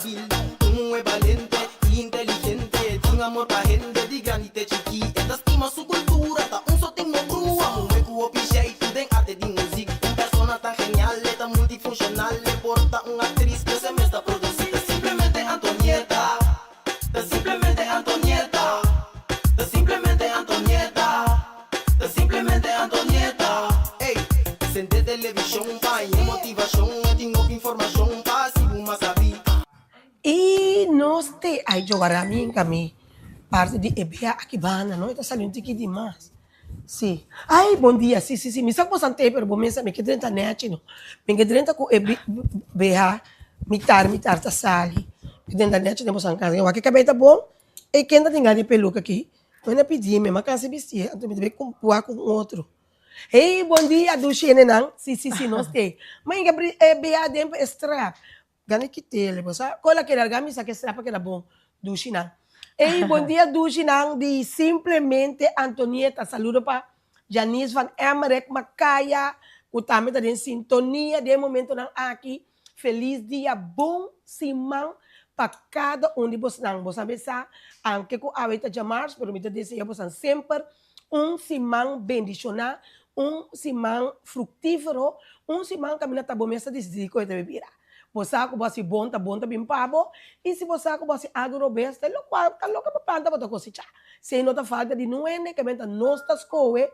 stabil. Un muhé balente i inteligente, tin amor pa hende di grandi te chikí. E ta stima su kultura, ta un so tin no brua. Muhé ku hopi sheitu den arte di muzik. Un persona tan genial, e ta multifunshonal, e por ta un aktris, pero se mes ta produsí. Ta simplemente Antonieta, ta simplemente Antonieta, ta simplemente Antonieta, ta simplemente Antonieta. Ey, sende televishon pa haña motivashon, e tin hopi informashon pa hasi bo mas sabí. I nos te ay jogara mi en cami parti di e bea aki banda no e ta sali un tiki di mas si ay bon dia si si si mi sa ku boso te pero bo mesa mi ke drenta nechi no mi ke drenta ku e bea mitar mitar ta sali mi drenta nechi den boso casa wak e kabei ta bon ey ken ta tin gana di peluka aki mi na pidi mi a kansa bisti anto mi ta bay wak un otro hey bon dia dushi hendenan si si si nos te mi a yega e bea den pa e strap Gana ki tele bo sa kon la keda alga mi sa ke strap a keda bon dushi nan. Ey bon dia dushi nan di simplemente Antonieta saludo pa Janice van Emmerik Makaya ku tambe ta den sintonia den e momentonan aki felis dia bon siman pa kada un di bosnan bo sa mi sa anke ku awe ta djamars pero mi ta desea bosan semper un siman bendiciona un siman fructifero un siman caminda ta bo mes ta dicidi con e ta bira. Bo sa cu bo haci bon ta bon ta bin pa bo y si bo sa cu bo haci algo robes ta locual ta loke bo planta bo ta cosecha. Esey no ta falta di nun hende ke menta nos ta scohe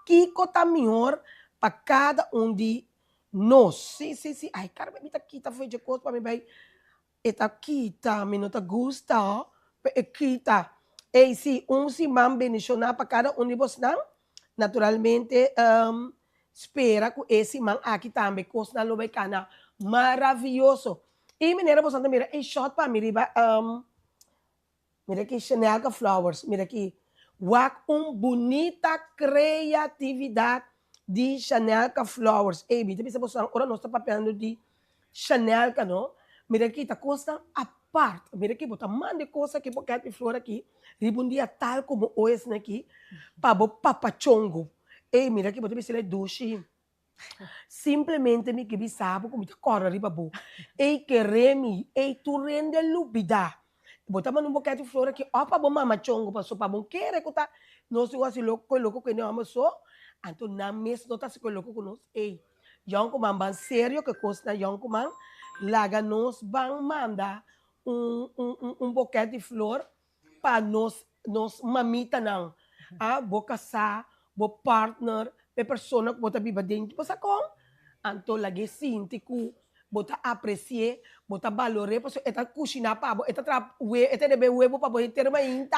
kico ta mihor pa cada un di nos. Si si si ay caramba mi ta kita for dje cos pa mi bay E ta kita, mi no ta gusta, pero e kita. Ey, si, un siman bendishoná pa kada un di bosnan. Naturalmente, spera ku e siman aki tambe kosnan lo bai kana maravioso. I manera bosan ta mira e shot pa mi riba Mira aki Shanelka Flowers, mira aki. Wak un bunita creatividad di Shanelka Flowers. Ey, mi ta bisa boso ora nos ta papiando di Shanelka, no? Mira aki, ta cosnan apart. Mira aki, bo ta manda e cos aki, bo kèt di flor aki, riba un dia tal como hoy esnan aki, pa bo papachongo. Ey, mira aki, bo ta bisa el dushi. Simplemente mi ke bisa bo ku mi ta kòrda riba bo. Ey kere mi, ey tur hende lubidá. Bo ta manda un bokèt di flor aki òf pa bo mama chongo paso pa bo kere ku ta nos tin ku hasi loko ku e loko ku e hòmber so, anto nan mes no ta hasi ku e loko ku nos. Ey, yònkuman ban serio ku e kosnan yònkuman, laga nos ban manda un un un bokèt di flor pa nos nos mamitanan, ah, bo kasá, bo partner, e persona ku bo ta biba den, bo sa kon? Anto lag'é sinti ku bo ta apresi'é, bo ta balor'é, pasobra e ta kushiná pa bo, e ta traha we, e ta rebe webo pa bo henter mainta,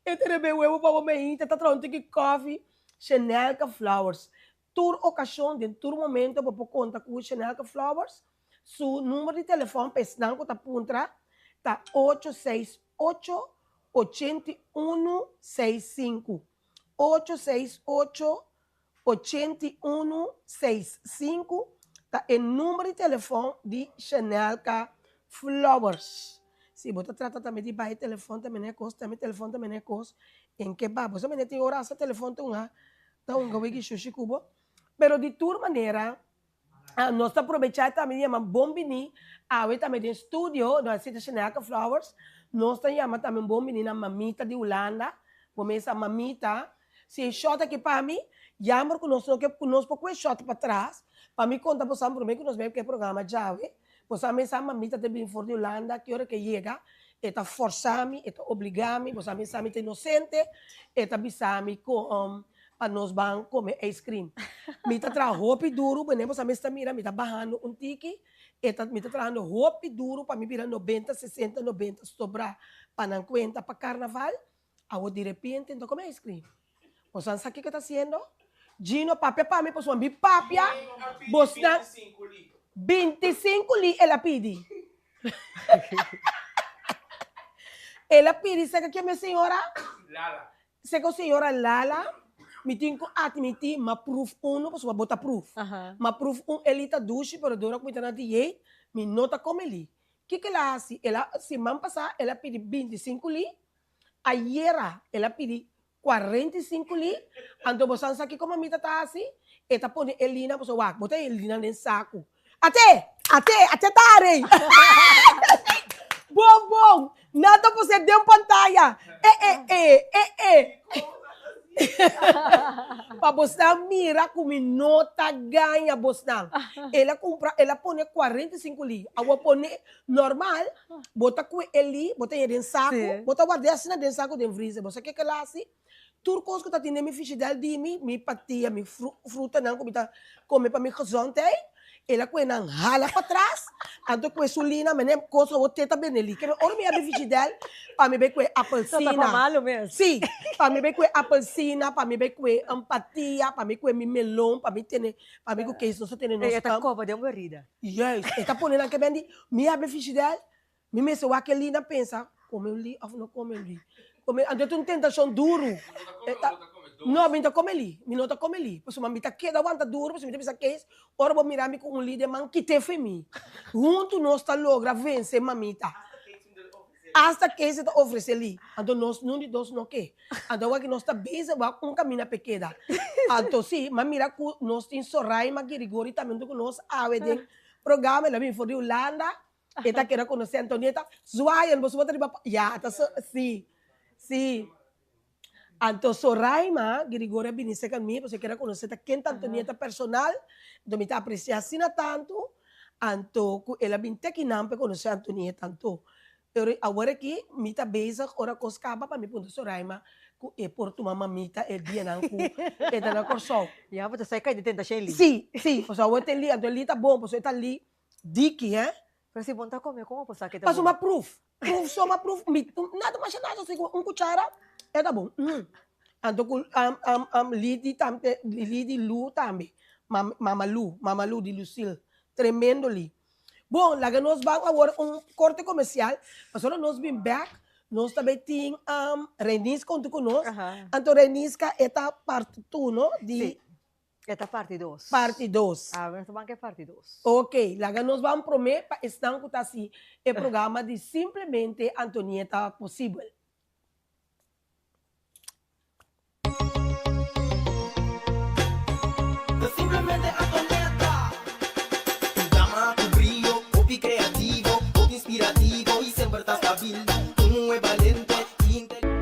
e ta rebe webo pa bo mainta, e ta traha un tiki kòfi, Shenelka Flowers, Tur okashon, den tur momento bo por konta ku Shenelka Flowers. Su number di telefòn pa esnan ku ta puntra ta ocho seis ocho, ochenta i unu, seis sinku. Ocho seis ocho, ochenta i unu, seis sinku ta e number di telefòn di Shenelka Flowers. Si bo ta trata tambe di bai telefòn ta mene kos, tambe telefòn ta mene kos, en ke ba. Bo sa mene tin ora hasta telefòn ta un ha. Ta hunga wiki shushi ku bo. Pero di tur manera, nos ta probechá tambe di yama bon biní awe tambe den studio, nos a sita Shenelka Flowers, nos ta yama tambe un bon biní na Mamita di Hulanda. Bo mesa Mamita, si e shot aki pa mi, jammer ku nos no ke, ku nos por kue shot patras, pa mi konta bosan promé ku nos bai ku e programa djawe. Bosan mesa Mamita ta bini for di Hulanda, ki ora ku e yega, e ta forsa mi, e ta obliga mi, bosan mesa mi ta inosente, e ta bisa mi ku pa nos ban kome ice cream. Mi ta traha hopi duru, bene bosan mes ta mira mi ta bahando un tiki, e ta mi ta trahando hopi duru pa mi bira nobenta, sesenta, nobenta sobrá pa nan kuenta pa karnaval. Awor di repente no ta kome ice cream. Bosan sa kiko ta hasiendo? Gino papia pa mi pasobra mi papia bosnan bintisinku li el a pidi. El a pidi seka ke mi señora? Lala. Seka señora Lala mi tin ku admiti m'a pruf uno pasobra bo ta pruf. M'a pruf un eli ta dushi pero dor ku mi ta na dieet mi no ta kome li. Kiko el a hasi? El a siman pasá el a pidi bintisinku li, ayera el a pidi 45 li, anto bo san sa kiko mamita ta hasi? E ta pone e linan, pasobra wak, bo ta e linan den saku. Ate, ate, ate tare. Bon, bon. Nan ta puse den pantaya. E, e, e, e, e. Pa bosnan mira ku mi no ta gaña bosnan. El a kumpra, el a pone 45 li. Awor pone normal, bo ta kue e li, bo ta ña den saku, bo ta ward'é asina den saku den freezer. Bo sa ke kel a hasi? Tur kos ku ta tin den mi fishidèl di mi, mi patia, mi frutanan ku mi ta kome pa mi gezondheid, el a kue nan hala patras, anto kue su lina, mene kos awor te ta bende li. Keme ora mi a bin fishidèl, pa mi bai kue apelsina. Ta pa malu mes. Si, pa mi bai kue apelsina, pa mi bai kue patia, pa mi kue mi melon, pa mi tene, pa mi ku kees nos ta tene nos. E ta koba den bo herida. Juist, e ta pone nan ke bendi, mi a bin fishidèl, Mi mester wak e lina pensa, come un li of no come un li? Come, anto e ta un tentashon duru. E ta, no, mi no ta come li, mi no ta come li, pasobra mi ta keda wanta duru, pasobra mi ta bisa Kees, ora bo mira mi ku un li den man, kit'é for mi. Huntu nos ta logra vense mamita. Asta Kees e ta ofresé li, anto nos nun di dos no ke. Anto awor ki nos ta bezig wak un kaminda p'e keda. Anto si, m'a mira ku nos tin Soraima Girigori tambe huntu ku nos awe den programa, el a bini for di Hulanda. E ta keda konosé Antonieta zwaaien boso bo ta riba ya ta so si si anto Soraima Girigorio a bini serka mi pasobra e keda konosé ta ken ta Antonieta personal anto mi ta apresiá asina tantu anto ku el a bin te akinan pa e konosé Antonieta anto pero awor aki mi ta bezig ora kos kaba pa mi puntra Soraima ku e por tuma mamita e dianan ku e ta na Kòrsou. Ya bo ta sa e kai di tentashon li. Si si pasobra awor te li anto e li ta bon pasobra e ta li Diki, hè? Pero si bon ta come, como bo sa ke ta bon? Pasobra m'a pruf. Pruf so m'a pruf. Mi, nada masha nada, si ku un kuchara, e ta bon. Mm. Anto ku Lidi tambe, Lidi Lu tambe. Mama Lu, Mama Lu di Lucille. Tremendo li. Bon, laga nos ban awor un korte komersial, pasobra nos bin bek, nos ta bay tin Reiniska huntu ku nos. Anto Reiniska e ta parti tuno di. Si. E ta parti dos. Parti dos. A nos ta ban ke parti dos. Ok, laga nos ban prome pa esnan ku ta hasi e programa di Simplemente Antonieta posibel. Ta Simplemente Antonieta. Un dama ku brio, hopi kreativo, hopi inspirativo i semper ta stabil. Un muhé balente i inteligente.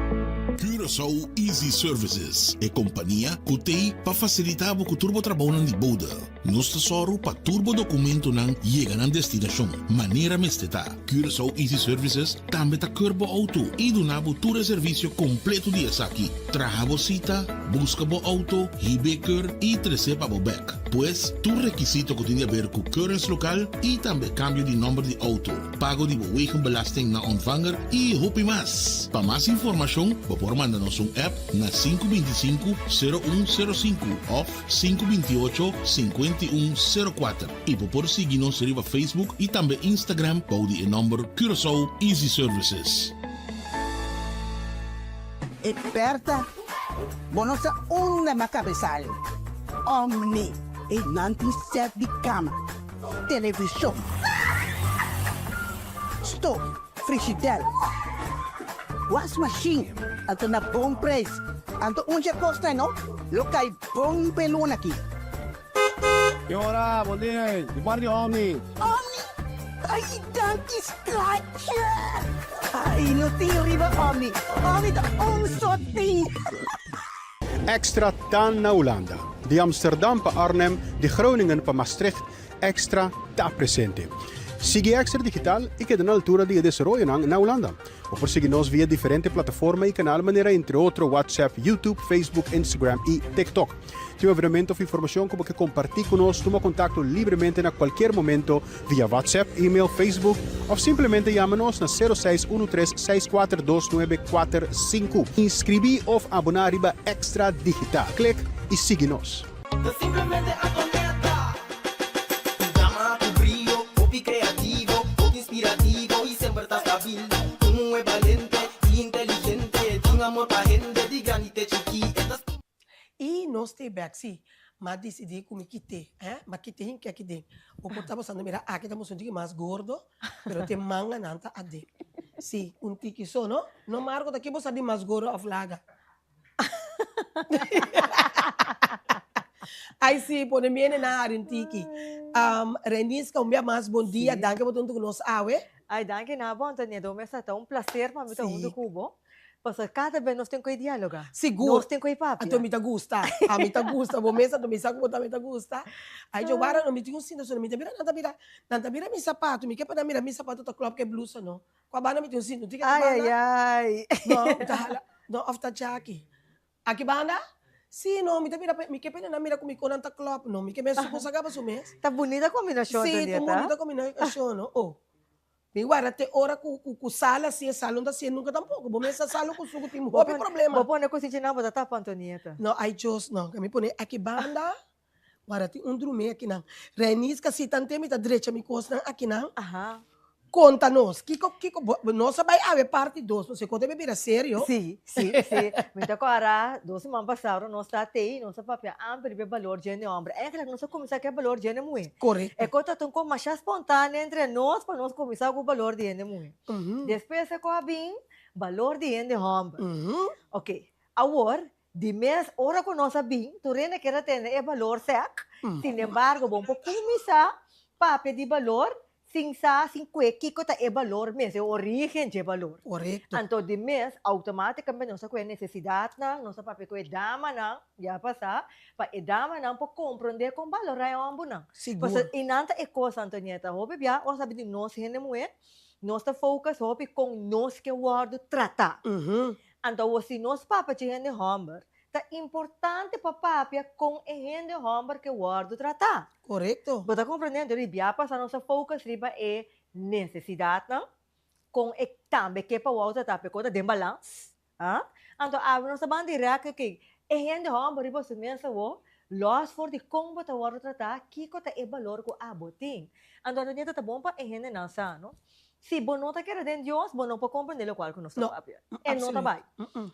Curaçao Easy Services, e kompania ku t'ei pa fasilitá bo ku tur bo trabounan di bode. Nos ta sòru pa tur bo dokumentonan yega nan destinashon manera mester ta. Curaçao Easy Services tambe ta keur bo outo i duna bo tur e servisio kompleto di esaki, traha bo sita, buska bo outo, hib'é keur i tres'é pa bo bèk. Pues, tur rekisito ku tin di aber ku keuringslokaal i tambe kambio di nòmber di outo. Pago di bo wegenbelasting na ontvanger y hopi mas. Pa mas informacion bo por manda nos un app na 525 0105 of 528 5104 y bo por sigui nos riba Facebook y tambe Instagram bou di e nomber Curaçao Easy Services. E pèrta, bo no sa unda m'a kabesal. Omni, e nan tin sèt di kama. Televishon, stof, frishidèr, wasmashin, anto na bon preis. Anto un dje kosnan no lo kai bon p'e luna aki. Ki ora, bon dia, di parti di Omni. Omni? Ai, danki schatje! Ai, no tin riba Omni. Omni ta un sot tin. Extra ta na Hulanda. Di Amsterdam pa Arnhem, di Groningen pa Maastricht, Extra ta presente. Sigui Extra Digital i keda na altura di e desaroyonan na Hulanda. Bo por sigui nos via diferente plataforma i kanal manera entre otro WhatsApp, YouTube, Facebook, Instagram i TikTok. Tin un evenemento of informashon ku bo ke kompartí ku nos, tuma kontakto libremente na kualkier momento via WhatsApp, email, Facebook of simplemente yama nos na 06 13 64 2945. Inscribí of aboná riba Extra Digital. Klik y sigui nos. Ta simplemente Antonetta. Un dama ku brio, hopi kreativo, hopi inspirativo i semper ta stabil. Un muhé balente i inteligente, tin amor pa hende di grandi te chikí. E ta stima. I nos stay back si. M'a disidí ku mi kit'é, eh, m'a kit'é hinke aki den. Bo por ta pasando mira aki ta mustra un tiki mas gordo, pero te manganan ta aden. Si, un tiki so, no? No Marco, ta ki bo sa di mas gordo òf laga? Ai si, pone mi ene na hari un tiki. Reniska, un bia mas bon dia. Danki pa ta huntu ku nos awe. Ai, danki na bo, Antonieta. Bo mester ta un placer pa mi ta huntu ku bo. Pasobra kada bes nos tin ku e dialoga. Sigur. Nos tin ku e papia. Anto mi ta gusta. Ami ta gusta. Bo mes anto mi sa ku bo tambe ta gusta. Ai, djo wara no mi tin un sinta so mi ta mira nan ta bira, nan ta mira mi sapatu. Mi ke pa nan mira mi sapatu ta klòp ku e blusa no. Kua banda mi tin un sinta? Un tiki aki Ai, banda? ai, ai. No, mi ta hala. No, òf ta djaki. Aki banda? Sí, no, mi ta mira, mi ke pena nan mira ku mi konan ta klòp, no, mi ke men su kusa kaba su mes. Ta bunita kombinashon, Sí, ta un Antonieta. bunita kombinashon, no. Oh, mi warda te ora ku ku ku sal asi, e sal no ta hacié nunka tampoko. Bo mester sal ku suku tin Bo hopi pone, problema. bo pone kusinchi nan bo ta tapa, Antonieta. No, ai Dios, no. Mi pone aki banda, warda tin un drumé akinan. Reiniska, si tante mi ta drecha mi kosnan akinan. Aha. Konta nos, kiko, kiko, bo, nos a bai awe parti dos, pasobra e kos ta bira serio. Sí, sí, sí. Mi ta kòrda dos siman pasá ora nos ta tei, nos a papia amper riba e balor djende hòmber. Eigenlijk nos a kuminsá ku e balor djende muhé. Korekto. E kos ta un kos masha spontáneo entre nos pa nos kuminsá ku balor di hende muhé. Despues e kos a bin balor di hende hòmber. Oké, awor Di mes ora ku nos a bin, tur hende kier a tene e balor sèk. Sinembargo, bo no por kuminsá papia di balor sin sa, sin kue kiko ta e balor mes, e orígen dje balor. Korekto. Anto di mes, outomátikamente nos a kue nesesidatnan, nos a papia ku e damanan, ya pasá, pa e damanan por komprondé kon balorá e hòmbernan. Sigur. Pasobra i nan ta e kos, Antonieta, hopi bia ora sa bin di nos hende muhé, nos ta focus hopi kon nos ke wòrdu tratá. Anto awor si nos papia dje hende hòmber, ta importante pa papia kon e hende hòmber ke wòrdu tratá. Korekto. Bo ta komprendé? Anto di bia pasá nos a focus riba e nesesidatnan, kon e tambe ke pa wòrdu tratá, p'e kon ta den balans. Ah? Anto awe nos ta ban dirèkt oke, e hende hòmber riba su mes awor, lòs for di kon bo ta wòrdu tratá, kiko ta e balor ku abo tin. Anto Antonieta ta bon pa e hendenan sa, no? Si bo no ta kere den Dios, bo no por comprende locual cu nos ta No, papia. E no ta absoluut. bai.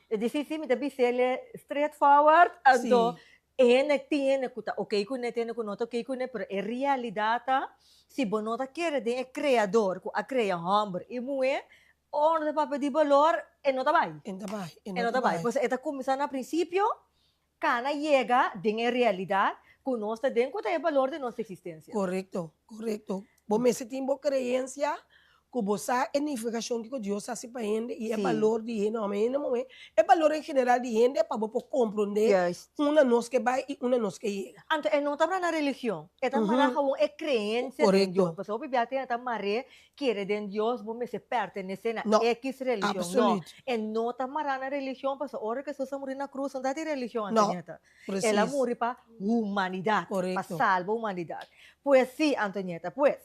E di si, si, mi ta bis'el straight forward, anto e hende tin hende cu ta ok cune, tin hende cu no ta ok cune, pero e realidad ta, si bo no ta kere den e Creador cu a crea homber y muhe, ora ta papia di balor, e no ta bai. E no ta bai, E no ta bai. Pues e ta cuminsa na principio, cana yega den e realidad cu nos ta den cu ta e balor di nos existencia. Corecto, corecto. Bo mester tin bo creencia cu bo sa e nificacion kico Dios haci pa hende y e balor di hende homber y hende muher, e balor en general di hende pa bo por comprende unda nos ke bay y unda nos ke yega. Anto e no ta mara na religion, e ta mara gewoon e creencia den Dios. Pasobra hopi bia tin e ta mar'é Kere den Dios bo mester pertenece na No, X religion. No, absoluut. e no ta mará na religion pasobra ora ku Hesus a muri na krus no ta di religion No, Antonieta. El a precies. muri pa humanidad, pa Korekto. salba humanidad. Pues sí Antonieta, pues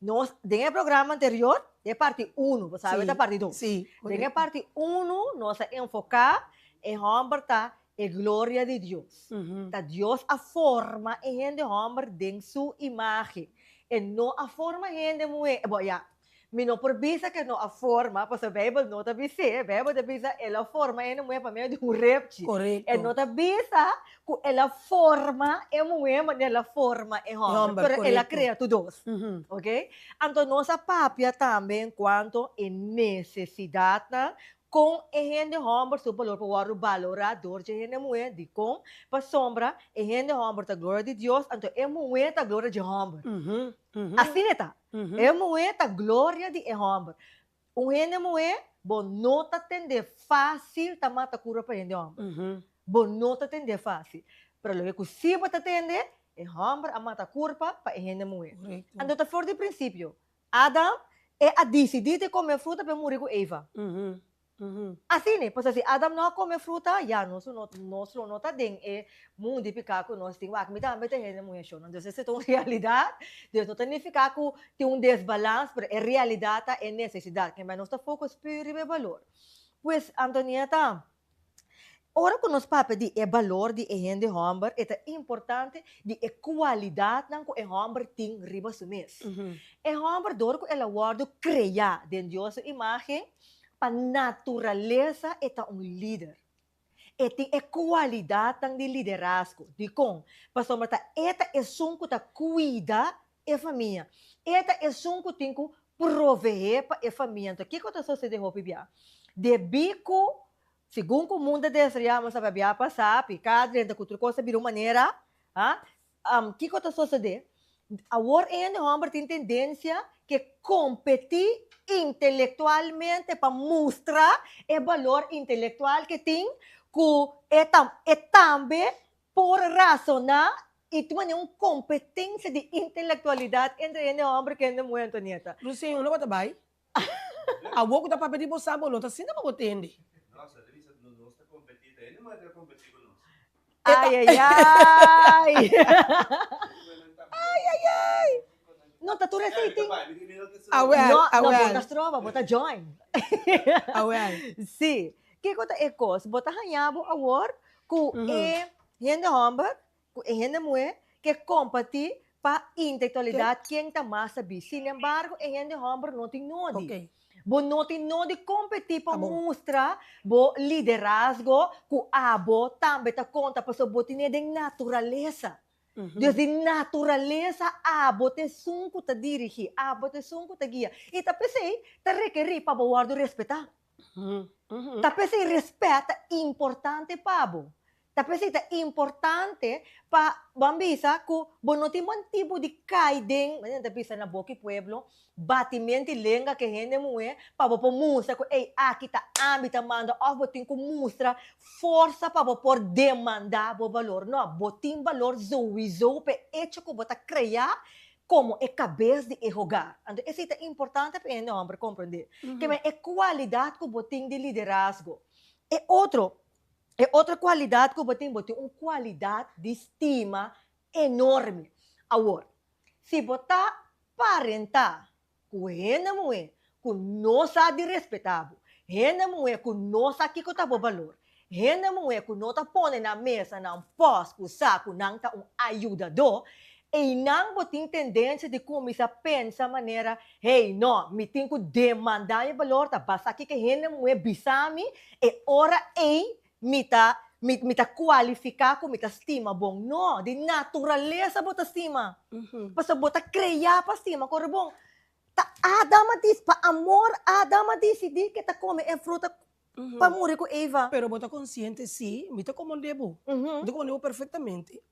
nos den e programa anterior, den e parti uno, bo sabe Sí, ta parti dos. sí, Den e korekto. parti uno nos a enfoká e hòmber ta e gloria di Dios. Ta Dios a forma e hende hòmber den su imágen. E no a forma hende muhé. Bo, ya, mi no por bisa ku e no a forma, pasobra Beibel no ta bis'é. Beibel ta bisa el a forma hende muhé pa medio di un repchi. Korekto. E no ta bisa ku el a forma e muhé manera el a forma e hòmber. Hòmber, Pero el a korekto. krea tur dos. Oké? Anto nos a papia tambe en kuanto e nesesidatnan Kon e hende hòmber su balor por wòrdu balorá dor dje hende muhé? Dikon? Pasobra e hende hòmber ta gloria di Dios, anto e muhé ta gloria dje hòmber. Asina e ta. E muhé ta gloria di e hòmber. Un hende muhé, bo no ta tend'é fásil ta mata kura pa hende hòmber. Bo no ta tend'é fásil. Pero loke ku sí bo ta tende, e hòmber a mata kurpa pa e hende muhé. Anto ta for di prinsipio, Adam e a disidí di kome fruta pa e muri ku Eva. Asina, pasobra si Adam no a kome fruta, ya nos lo nos lo no ta den e mundu di piká ku nos tin. Wak, mi tambe ta hende muhé shon. Entonces esei ta un realidat. Dus no ta nifiká ku tin un desbalans, pero e realidat ta e nesesidat. Kemey nos ta focus pur riba e balor. Pues, Antonieta, Ora ku nos papia di e balor di e hende hòmber, e ta importante di e kualidatnan ku e hòmber tin riba su mes. E hòmber dor ku el a wòrdu kreá den Dios su imágen, pa naturalesa e ta un lider. E tin e kualidatnan di liderazgo. Dikon? Pasobra ta e ta esun ku ta kuida e famia. E ta esun ku tin ku proveé pa e famia. Anto kiko ta sosodé hopi bia? Debí ku segun ku mundu ta desaroyá, nos a pabia pasá, piká drenta ku tur kos ta bira un manera. Ha? Kiko ta sosodé? Awor e hende hòmber tin tendensia ke kompetí intelektualmente pa mustra e balor intelektual ke tin ku e ta e tambe por rasoná i tin manera un kompetensia di intelektualidat entre hende hòmber ku hende muhé, Antonieta. Lucia, unda bo ta bai? Awor ku ta papia di bo sa bo no ta sinta pa bo tende. Ay ay ay. Ay ay ay. No ta tur esei tin. Awel, No, no awel. bo ta stroba, bo ta join. Awel. Si. Kiko ta e kos? Bo ta haña bo awor ku e hende hòmber ku e hende muhé ke kompatí pa intelektualidat ken ta mas sabí. Sin embargo, e hende hòmber no tin nodi. Bo no tin nodi kompetí pa mustra bo liderazgo ku abo tambe ta konta pasobra bo tine den naturalesa. Dus di naturalesa abo ta esun ku ta dirigí, abo ta esun ku ta guia. I ta p'esei ta rekerí pa bo wòrdu respetá. Ta p'esei respèt ta importante pa bo. Ta p'esei ta importante pa bo bisa ku bo no tin bon tipo di kai den, manera nan ta bisa na boki pueblo, batimenti lenga ku e hende muhé pa bo por mustra ku ey aki ta ami ta manda òf bo tin ku mustra forsa pa bo por demandá bo balor. No, bo tin balor souiso p'e echo ku bo ta kreá komo e kabes di e hogar. Anto esei ta importante pa e hende hòmber komprondé. Ke men e kualidat ku bo tin di liderazgo. E otro, e otro kualidat ku bo tin, bo tin un kualidat di stima enorme. Awor, si bo ta parentá ku hende muhé ku no sa di respetá bo, hende muhé ku no sa kiko ta bo balor, hende muhé ku no ta pone nan mesa nan pòs ku sa ku nan ta un ayudadó, einan bo tin tendensia di kuminsá pensa manera, Hey, no, mi tin ku demandá mi balor, ta basá kiko hende muhé bisa mi, e ora ei mi ta mi mi ta kualifiká ku mi ta stima bon. No, di naturalesa bo ta stima. Pasobra bo ta kreá pa stima. Kore bon, ta Adam a disi, pa amor Adam a disidí ke ta kome e fruta pa muri ku Eva. Pero bo ta konsiente si, mi ta komprondé bo, mi ta komprondé bo perfektamente.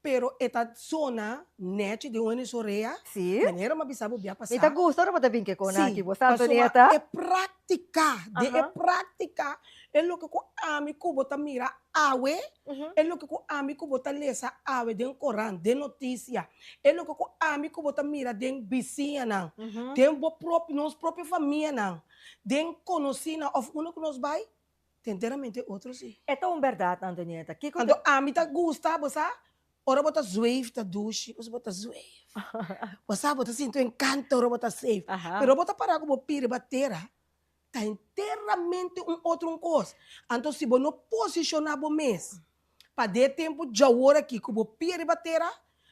Pero e ta zona nechi den un hende su orea. Sí. Manera mi a bisa bo bia pasá. Mi ta gusta ora bo ta bin ke kon aki bo sa pasobra Antonieta. e práktika, den e práktika e loke ku ami ku bo ta mira awe, e loke ku ami ku bo ta lesa awe den korant, den notisia, e loke ku ami ku bo ta mira den bisiñanan, den bo propio, nos propio famianan, den konosínan òf unda ku nos bai, Tenteramente otro si. E ta un berdad, Antonieta. Kiko Anto ami ta gusta, bo sa, ora bo ta zweef ta dushi, pasobra bo ta zweef. Bo sa, bo ta sinti un encanto ora bo ta zweef. Pero ora bo ta para ku bo pie riba tera, ta enteramente un otro un kos. Anto si bo no posishoná bo mes pa den e tempu djawor aki ku bo pie riba tera,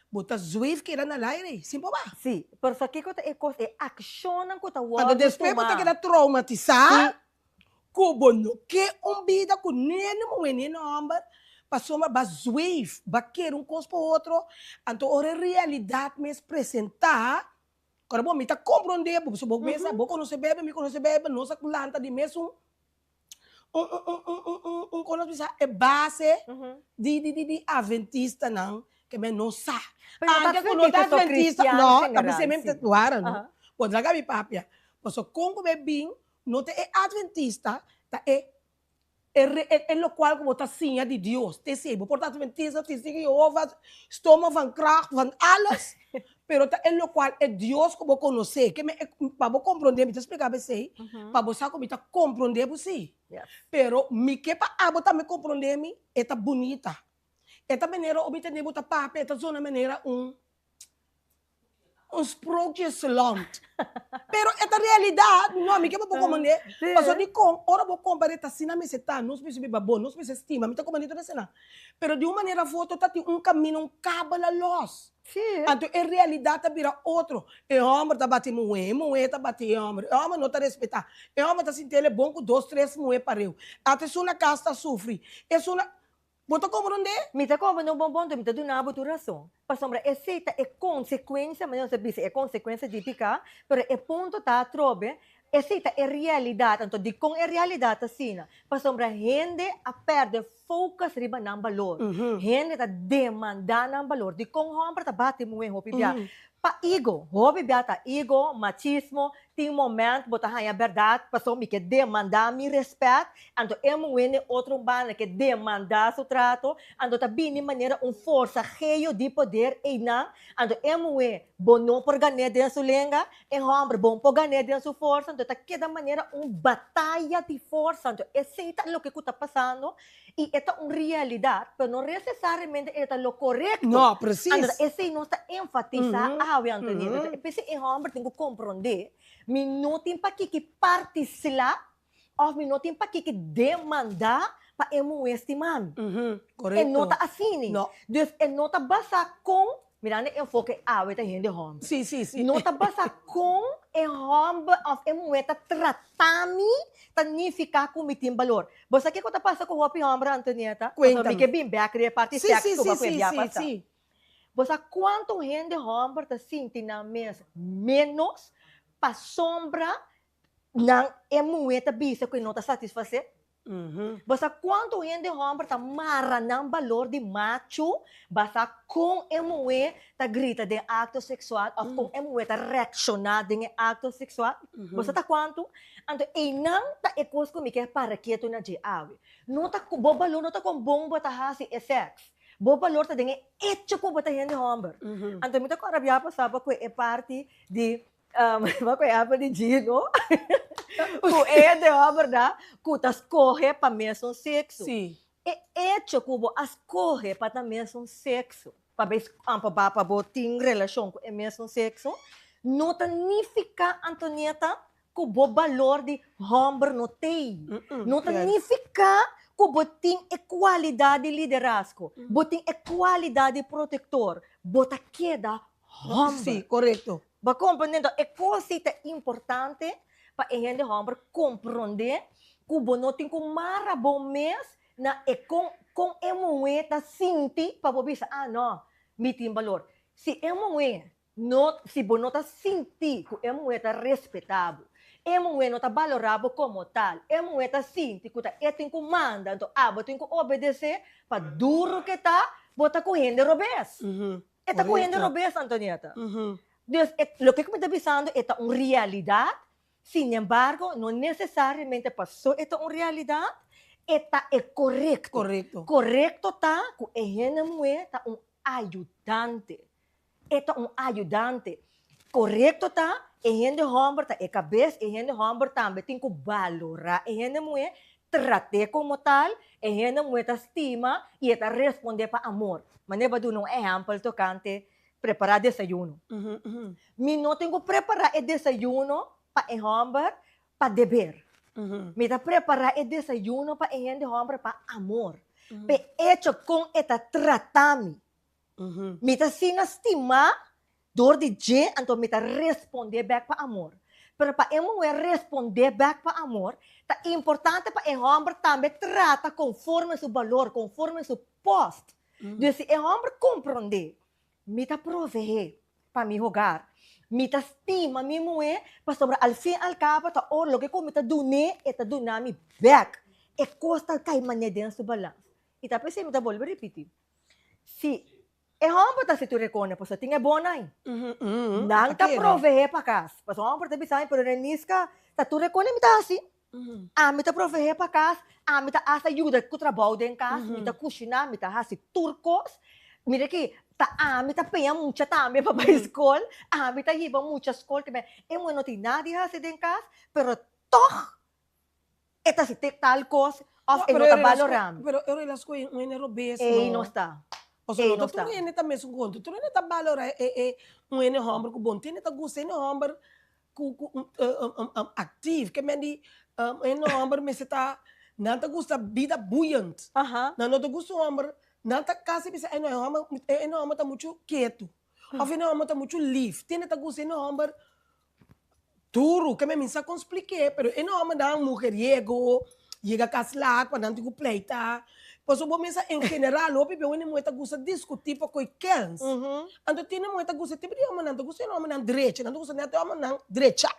bo ta zweef keda na laire, sin por ba. Si, pero sa kiko ta e kos, e akshonnan ku ta wòrdu Anto despues bo ta tumá. keda traumatisá. Ku bo no ke un bida ku niende muhé niende hòmber, pasobra ba zweef, ba kere un kos pa otro, anto ora e realidat mes presentá, ora bo mi ta komprondé bo, pasobra bo mes bo konosé Beibel, mi konosé Beibel, nos a lanta di mesun un un un un un un kon nos bisa e base di di di di adventistanan ke men no sa. Pero no ta Anke ku no ta adventista, so adventista, kristian no, ta general, bis'é mi si. wara no, bo laga mi papia, pasobra kon ku bo e bin No ta e adventista, ta e e e locual cu bo ta siña di Dios. Ta esey. Bo por ta adventista, testigo di Jehova, stoma van kracht, van alles, pero ta e locual e Dios cu bo conoce. Ke me pa bo comprende, mi ta splica bo esey, pa bo sa cu mi ta comprende bo si. Pero mi ke pa abo tambe comprende mi, e ta bunita. E ta manera obi tende bo ta papia, e ta zona manera un Un sprookjesland. Pero e ta realidad, no, mi ke pa bo komand'é. Pasobra dikon ora bo kompar'é ta asina mester ta, nos mester biba bon, nos mester stima, mi ta komand'é tur esnan. Pero di un manera of otro ta tin un kaminda, un kabel a los. Anto e realidad ta bira otro. E hòmber ta bati muhé, e muhé ta bati e hòmber, e hòmber no ta respetá, e hòmber ta sinti el e bon ku dos, tres muhé pareu. Ata esun na kas ta sufri, esun na. Bo ta komprondé? Mi ta komprondé un bon punto, mi ta duna bo tur rason. Pasobra esei ta e konsekuensia, manera nos ta bisa, e konsekuensia di piká, pero e punto ta atrobe, esei ta e realidat. Anto dikon e realidat ta asina? Pasobra hende a pèrdè. focus riba nan balor. Hende ta demanda nan balor. Dikon hòmber ta bati muhé hopi bia? Pa ego. Hopi bia ta ego, machismo, tin moment bo ta haña bèrdat pasobra mi ke demanda mi rèspèt, anto e muhé n'e otro banda ke demanda su trato, anto ta bini manera un forsageo di poder einan, anto e muhé bo no por gan'é den su lenga, E hòmber bon por gan'é den su forsa, anto ta keda manera un bataya di forsa. Anto esei ta loke ku ta pasando i e ta un realidat, pero no nesesariamente e ta lo korekto. No, presis. Anto esei nos ta enfatisá awe, Antonieta. Anto p'esei e hòmber tin ku komprondé, mi no tin pakiki partisla òf mi no tin pakiki demandá pa e muhé stima mi. E no ta asina. Dus e no ta basá kon Mirando e enfoke awe ta hende hòmber. Sí, sí, sí. No ta basa kon e hòmber òf e muhé ta trata mi ta nifiká ku mi tin balor. Bo sa kiko ta pasa ku hopi hòmber, Antonieta? Kuéntame. Pasobra mi ke bin bèk riba e parti Sí, sèks sí, ku sí, bo a sí, bia sí, pasa. sí. Bo sa kuantu hende hòmber ta sinti nan mes ménos pasobra nan e muhé ta bisa ku e no ta satisfasé? Bo sa kuantu hende hòmber ta mara nan balor di machu basá kon e muhé ta grita den akto seksual òf kon e muhé ta reakshoná den e akto seksual? Bo sa ta kuantu? Anto einan ta e kos ku mi ke para ketu na dje awe. No ta bo balor no ta kon bon bo ta hasi e sèks. Bo balor ta den e echo ku bo ta hende hòmber. Anto mi ta kòrda bia pasá pa kue e parti di Bo ku e apa di Gino ku e hende hòmber da ku ta skohe pa mesun sekso. Sí. E echo ku bo a skohe pa ta mesun sekso, pa bai pa pa bo tin relashon ku e mesun sekso, no ta nifiká, Antonieta, ku bo balor di hòmber no t'ei. No ta nifiká ku bo tin e kualidat di liderazgo, bo tin e kualidat di protektor, bo ta keda hòmber. Sí, korekto. Bo komprondé? Enton e kos ei ta importante pa e hende hòmber komprondé ku bo no tin ku mara bo mes na e kon kon e muhé ta sinti pa bo bisa, ah no, mi tin balor. Si e muhé no, si bo no ta sinti ku e muhé ta respetá bo, e muhé no ta balorá bo komo tal, e muhé ta sinti ku ta e tin ku manda, anto abo tin ku obedesé, pa duru ke ta, bo ta ku hende robes. E ta ku hende robes, Antonieta. Dus e loke ku mi ta bisando e ta un realidat, sin embargo no nesesariamente paso e ta un realidat e ta e korekto. Korekto. Korekto ta ku e hende muhé ta un ayudante. E ta un ayudante. Korekto ta e hende hòmber ta e kabes, e hende hòmber tambe tin ku balorá e hende muhé, trat'é komo tal, e hende muhé ta stima i e ta respondé pa amor. Manera bo a duna un ehèmpel tokante prepará desayuno. Mi no tin ku prepará e desayuno pa e hòmber pa deber. Mi ta prepará e desayuno pa e hende hòmber pa amor, p'e echo kon e ta trata mi. Mi ta asina stimá dor di dje, anto mi ta respondé bèk pa amor. Pero pa e muhé respondé bèk pa amor, ta importante pa e hòmber tambe trata konforme su balor, konforme su pòst. Dus si e hòmber komprondé, mi ta proveé pa mi hogar, mi ta stima mi muhé, pasobra al fin al kabo ta ora loke ku mi ta dun'é, e ta duna mi bèk. E kos ta kai manera den su balans. I ta p'esei mi ta bolbe ripití. Si e hòmber ta hasi tur e kone, pasobra tin e bon ai. Nan ta proveé pa kas. Pasobra hòmber ta bisa mi, pero Reniska, ta tur e kone mi ta hasi. Ami ta proveé pa kas, ami ta hasta yuda ku trabou den kas, mi ta kushiná, mi ta hasi tur kos. Mira aki, ta ami ta peña mucha tambe pa bai skol, ami ta hiba mucha skol. E muhé no tin nada di hasi den kas, pero tòg E ta si te tal kos of e no ta balorá mi. Pero e rela scoge un hende robes no. Ey no sta. Pasobra no ta tur hende ta mesun konto. Tur hende ta balorá e e un hende homber ku bon. Tur hende ta gusta hende homber ku ku actief. Ke men di hende homber mester ta nan ta gusta bida buiend. Nan no ta gusta un homber nan ta kasi bisa e homber e hende homber ta muchu ketu of e hende homber ta muchu lief. Tur hende ta gusta hende homber Duru, ke mi sa kon splik'é, pero e no hòmber nan mujeriego, yega kas lat pa nan tin ku pleita. Pasobra bo mesa en general hopi bia wende muhé ta gusta diskutí pa koe kens. Anto tin e muhé ta gusta e tipo di hòmbernan, ta gusta e hòmbernan drecha, nan ta gusta nèt e hòmbernan drecha.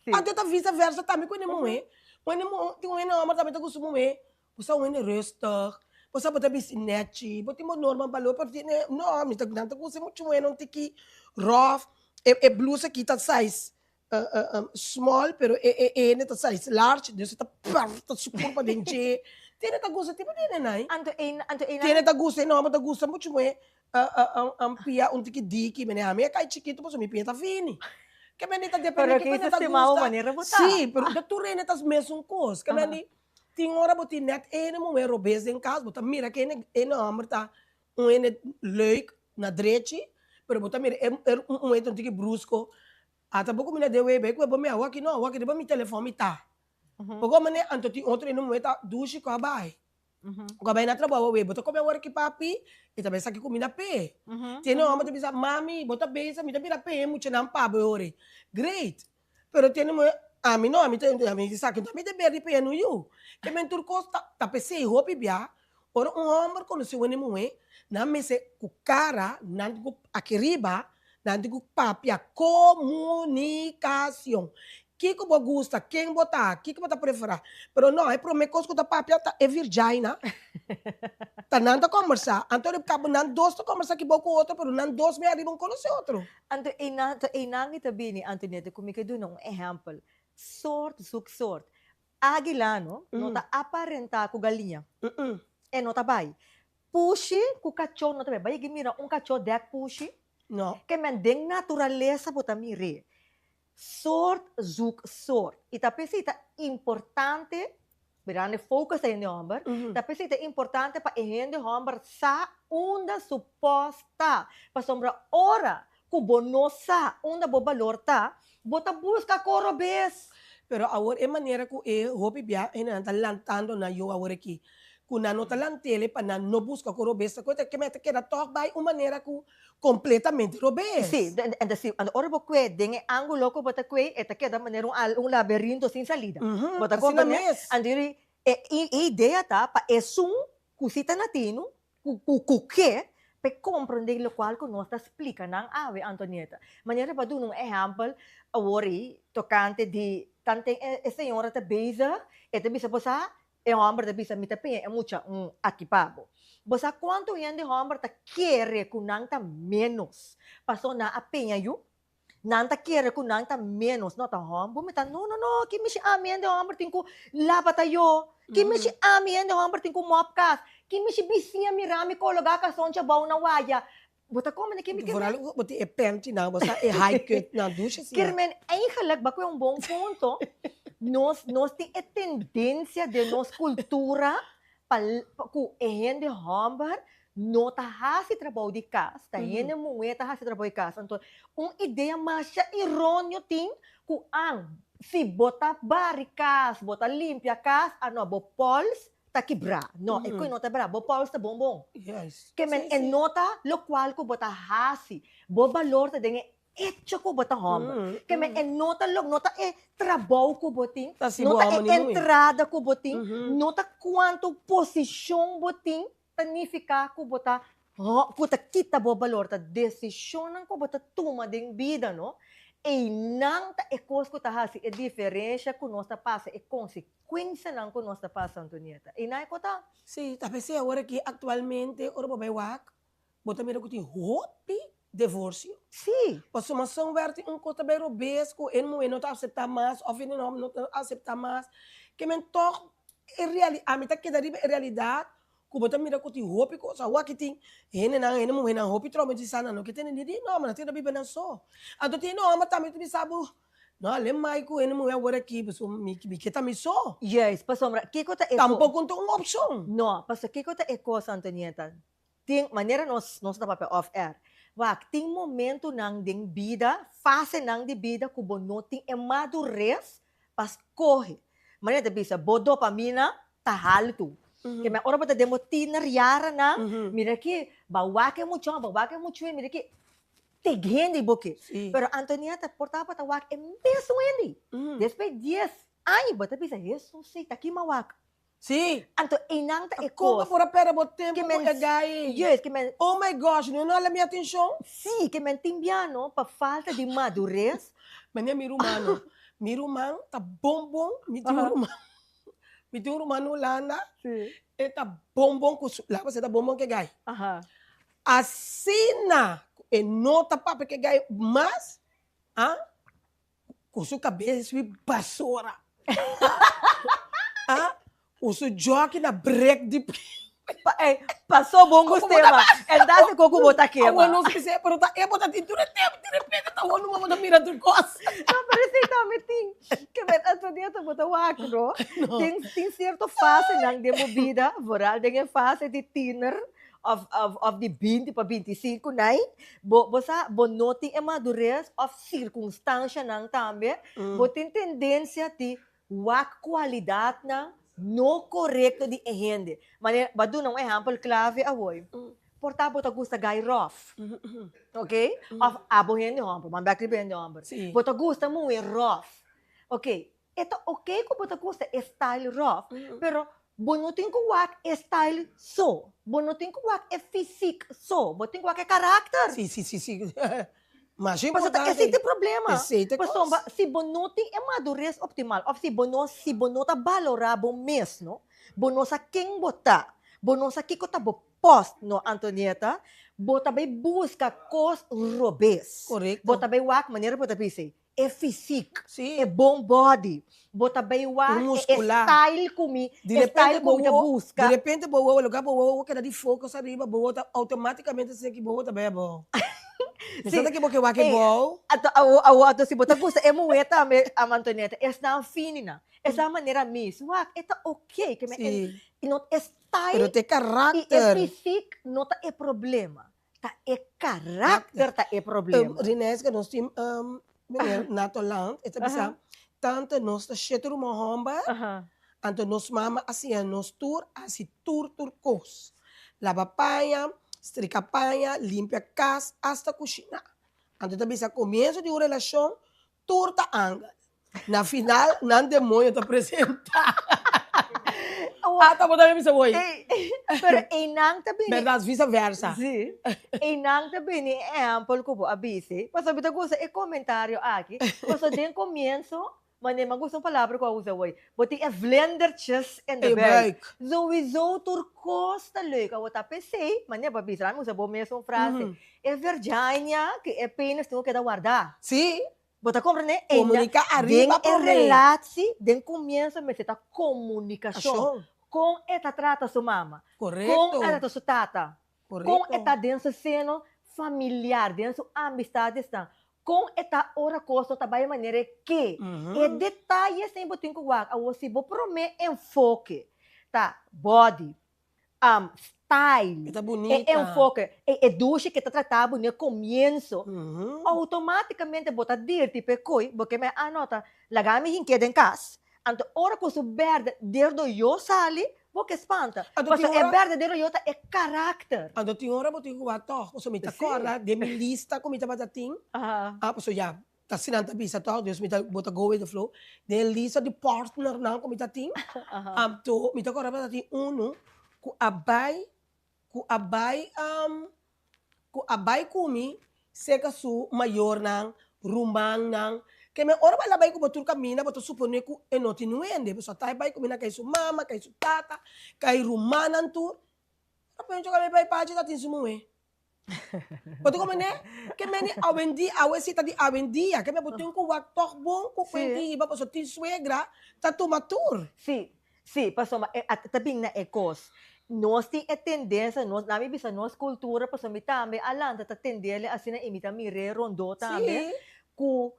Anto ta visa versa tambe ku hende muhé, wende muhé tin un hende hòmber tambe ta gusta muhé. Bo sa un hende rustig, bo sa bo ta bisti nechi, bo tin bo norma balor, pero tin e, no, mi ta, nan ta gusta muchu bueno un tiki rof, e e blusa aki ta size small, pero e e e hende ta size large, dus e ta pèrta su kurpa den dje. Tin hende ta gusta tipo di hende nai. Anto e, anto e Tin hende ta gusta, e nòmber ta gusta muchu muhé pia un tiki diki, mene ami a kai chikitu pasobra mi pia ta fini. Ke mende ta depende Pero kiko ke hende ta sistema gusta. manera bo ta. Sí, pero ta tur hende ta mesun kos. Ke mende tin ora bo tin nèt ene muhé robes den kas, bo ta mira ke ene ene hòmber ta un hende leuk na drechi, pero bo ta mira e un muhé ta un tiki brusko. Ata bo kuminda den wei bai ku e bo mi awor aki no, awor aki riba mi telefòn mi ta. Poko manera anto tin otro hende muhé ta dushi ku a bai. Ku a bai na trabou awe, bo ta kome awor aki papi? E ta bai saki kuminda p'e. Tiene un hòmber ta bisa, mami, bo ta bezig, mi ta bira p'e muchanan pa bo e ora ei. Great! Pero tiene muhé, ami no, ami ta, ami di saki, mi deber di p'e no yu. Ke men tur kos ta, ta p'esei hopi bia, ora un hòmber konosé un hende muhé, nan mester ku kara, nan tin ku aki riba, nan tin ku papia komunikashon. Kiko bo gusta, ken bo ta, kiko bo ta preferá. Pero no, e promé kos ku ta papia ta e virjaina. Ta nan ta kòmbersá. Anto riba kabo nan dos ta kòmbersá ki bo ku otro, pero nan dos mei ariba un konosé otro. Anto einan, anto einan mi ta bini, Antonieta, ku mi ke duna un ehèmpel. Sort zoek sort. Águila no, no ta aparentá ku galiña. E no ta bai. Pushi ku kachó no ta bai. Bai yega mira un kachó dèk pushi? No. Ke men den naturalesa bo ta mir'é. Soort zoek soort. I ta p'esei ta importante, mirando e focus ta hende hòmber, ta p'esei ta importante pa e hende hòmber sa unda su pòst ta. Pasobra ora ku bo no sa unda bo balor ta, bo ta buska koro bes. Pero awor e manera ku e hopi bia hendenan ta lantando nan yu awor aki, ku nan no ta lant'ele pa nan no buska koro bes, ta koe ta keda tòg bai un manera ku Completamente robes. Sí, en ta sí, ora bo kue den e ángulo ku bo ta kue, e ta keda manera un al, un laberinto sin salida. Bo ta Asina komprendé? mes. Anto yuri, e e idea ta pa esun ku si ta na tinu, ku ku ku ke, pa e komprendé lokual ku nos ta splika nan awe, Antonieta. Manera pa duna un ehèmpel awor ei tokante di tanten e e señora ta bezig, e ta bisa bo sa, E hòmber ta bisa, Mi ta peña e mucha un aki pa bo. Bo sa kuantu hende hòmber ta kere ku nan ta ménos pasobra nan a peña yu? Nan ta kere ku nan ta ménos. No ta hòmber mi ta, no, no, no, ki mishi ami hende hòmber tin ku laba tayó? Ki mishi ami hende hòmber tin ku mòp kas? Ki mishi bisiña mira mi kologá kasonchi abou na waya? Bo ta kome ki mi Vooral kermen. bo tin e panty nan, bo sa e high cut nan, douche asina. Kermen, eigenlijk bo a kohe un bon punto. Nos nos tin e tendencia den nos cultura pa cu e hende homber no ta haci trabou di cas, ta hende muhe ta haci trabou di cas. Anto un idea masha eroneo tin cu an si bo ta bari cas, bo ta limpia cas, ano bo pols ta kibrá. No, e koe no ta brá. Bo pols ta bon bon. Juist. Ke men Sí, e sí. no ta lokual ku bo ta hasi. Bo balor ta den e echo ku bo ta hòmber. Ke men e no ta lo, no ta e trabou ku bo tin, Ta si no bo ta hòmber e ni muhé. entrada ku bo tin, no ta kuantu posishon bo tin ta nifiká ku bo ta hò, ku ta kita bo balor. Ta desishonnan ku bo ta tuma den bida, no? Einan ta e kos ku ta hasi e diferensha ku nos ta pasa, e konsekuensia. Kuensanan ku nos ta pasa, Antonieta. I nan e kota. Sí, ta p'esei awor aki aktualmente ora bo bai wak, bo ta mira ku tin hopi divorsio. Sí. Pasobra son wèr tin un kos ta bai robes ku e muhé no ta aseptá mas òf e hòmber no ta aseptá mas. Ke men tòg e reali, ami ta keda riba e realidat ku bo ta mira ku tin hopi kos. Awor aki tin hendenan, hende muhénan hopi traumatisá, nan no ke tene ni di hòmber, nan ta keda biba nan so. Anto tin hende hòmber tambe ta bisa bo, No ale mai ku hende muhé awor aki, pasobra mi mi ke ta mi so. Juist, pasobra kiko ta e ko. Tampoko no ta un opshon. No, pasobra kiko ta e kos, Antonieta? Tin, manera nos nos ta papia off air, wak, tin momentunan den bida, fasenan di bida ku bo no tin e madures pa skohe. Manera ta bisa, bo dopamina ta haltu. Ke men ora bo ta den bo tiner yaranan, mira aki, bo a wak e muchon, bo a wak e muchu'e, mira aki, Te hende bo ke. Sí. Pero Antonieta por tabata wak e mesun hende. Despues dies aña bo ta bisa, Hesus sí, ta ki mawak. Sí. Anto einan ta e Kon bo kos. por a perde bo tempo Ke ku men e guy? Yes, ke men. Oh my gosh, no no hala mi atenshon? Sí, ke men tin biano pa falta di madures. Mane mi ruman no. Mi ruman ta bon bon, mi tin un ruman. Mi tin un ruman na Hulanda, Sí. e ta bon bon ku su, laga pasá e ta bon bon ku e gai. Aha. Asina ku e no ta papia ku e gai mas, ah, ku su kabes wi basura. Ah, ku su joki na brek di Pa, eh, pasó bon Como gustema. ta En dat se koku bo ta Awor kema. nos bis'é, pero ta e bo ta tin tur e tempu, di repente ta wou numa bo ta mira tur kos. No, pero esei tambe tin ke ber Antonieta bo ta wak, no? No. Tin, tin sierto fasenan den bo bida, vooral den e fase di tiener of, of, of di binti pa bintisinku nai, bo, bo sa, bo no tin e madurez of sirkunstanshanan tambe, bo tin tendensia di Wak kualidatnan no korekto di e hende. Manera, bo a duna un ehèmpel klave awor. Por ta bo ta gusta gai ròf, ok? Òf abo hende hòmber, bo a bèk riba hende hòmber. Bo ta gusta muhé ròf. Ok, e ta ok ku bo ta gusta e style ròf, pero bo no tin ku wak e style so. Bo no tin ku wak e fisik so. Bo tin ku wak e karakter. Sí, sí, sí, sí. Masha Pasobra importante. esei ta e problema. Esei ta e kos. Pasobra si bo no tin e madurez optimal of si bo no si bo no ta balorá bo mes no, bo no sa ken bo ta, bo no sa kiko ta bo post no Antonieta, bo ta bai buska kos robes. Korekto. Bo ta bai wak manera bo ta bisa ei, e fisik, Sí. e bon body, bo ta bai wak Un e muskulá. style ku mi, Di e repente style bo ku mi ta wowo, buska. di repente bo wowo, loke bo wowo keda di focus ariba, bo wowo ta automaticamente sinti ki bo wowo ta bai abou. Mi Sí. sa ta ki bo ke wak Eh, abou. Ato awo awo ato si bo ta gusta e muhé tambe, am Antonieta, esnan fininan, esnan manera mis, wak e ta ok, ke me Sí. e no e style Pero ta e i e karakter. fisik no ta e problema. Ta e karakter ta e problema. Rineska nos tin meneer Nato Land e ta bisa tante nos ta shete ruman homber anto nos mama a siña nos tur hasi tur tur kos laba paña strika paña limpia kas asta kushina anto e ta bisa komienso di un relashon Tur ta angel. Na final nan demonio ta presenta. Ata bo tambe bisa hoy. Pero einan ta bini. Berdad, vice versa. Si. Einan ta bini e ehempel ku bo a bisi. Pasobra mi ta gusta e komentario aki. Pasobra den komienso, manera mi a gusta un palabra ku a usa hoy, bo tin e vlindertjes in de buik. Souiso tur kos ta leuk. Awor ta p'esei, manera bo a bisa, mi usa bo mesun frase. E Virginia ku e penis tin ku keda wardá. Sí. Bo ta komprendé? Komuniká ariba Den e promé. relatie, den komienso mester ta komunikashon. Ashon. Kon e ta trata su mama. Korekto. Kon e ta trata su tata. Korekto. Kon e ta den su seno familiar, den su amistadesnan. Kon e ta ora kos no ta bai manera e ke. E detayesnan bo tin ku wak. Awor si bo promé enfoke ta body, style, E ta e bunita. enfoke, e e dushi ke ta trata bo n'e komienso, outomátikamente bo ta dirti p'e koi, bo ke men a nota, laga mi hink'é den kas. Anto ora ku su berdadero yo sali, bo ke spanta. Anto tin Pasobra e ora. berdadero yo ta e karakter. Anto tin ora bo tin ku wak tòg, pasobra mi ta kòrda den mi lista ku mi tabata tin, ah pasobra ya, Ta asina nan ta bisa tòg, dus mi ta bo ta go with the flow. Den e lista di partnernan ku mi ta tin, anto mi ta kòrda mi ta tin unu ku a bai, ku a bai, ku a bai ku mi serka su mayornan, rumannan. Ke men ora bo a bai ku bo tur kaminda bo ta suponé ku e no tin nuende, pasobra ta e bai ku mi na kai su mama, kai su tata, kai rumannan tur. Pero mi bai pachi ta tin su muhé. Bo ta komprendé? Ke meni awendia, awe si ta di awendia, ke men bo tin ku wak tòg bon ku kuenta hiba pasobra tin suegra ta tuma tur. Sí, sí, pasobra e a ta bin na e kos. Nos tin e tendensia, nos, laat mi bisa nos kultura, pasobra mi tambe a lanta ta tendele asina i mi ta mir'é rondó tambe, ku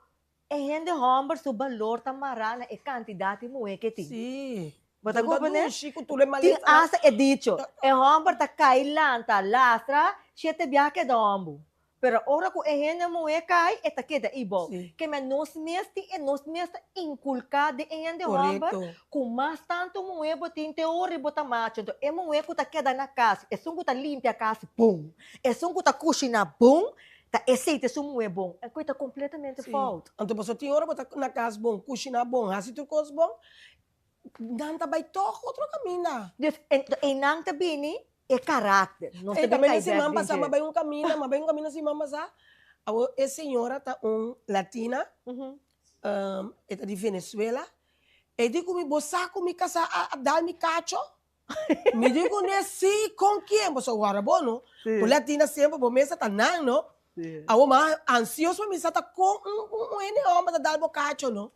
E hende hòmber su balor ta mará na e kantidat di muhé ke tin. Sí. Bo ta Bo ta komprendé? dushi ku tur e Tin malesa. asta e dicho, e hòmber ta kai lanta, lastra, shete biaha keda hòmbu. Pero ora ku e hende muhé kai, e ta keda ibou. Sí. Ke men nos mes tin e nos mes ta inkulká den e hende hòmber Korekto. ku mas tantu muhé bo tin te ora bo ta macho. Enton e muhé ku ta keda na kas, esun ku ta limpia kas bon, esun ku ta kushiná bon, Ta esei ta esun muhé bon. E koe ta kompletamente Sí. fout. Anto pasobra tin ora bo ta na kas bon, kushiná bon, hasi tur kos bon, nan ta bai tòg otro kaminda. Dus einan ta bini e karakter. Nos Ei ta bin tambe kai den bèk siman den pasá dje. m'a bai un kaminda, m'a bai un kaminda siman pasá. Awor e señora ta un latina, e ta di Venezuela. E di ku mi, Bo sa ku mi kasá a dal mi kacho? Mi di ku ne, Si, kon kien? Bo sa wòrda bo no? Bo latina semper bo mesa ta nan no? Awor mi a ansioso pa mi sa ta kon un hende hòmber ta dal bo kacho no?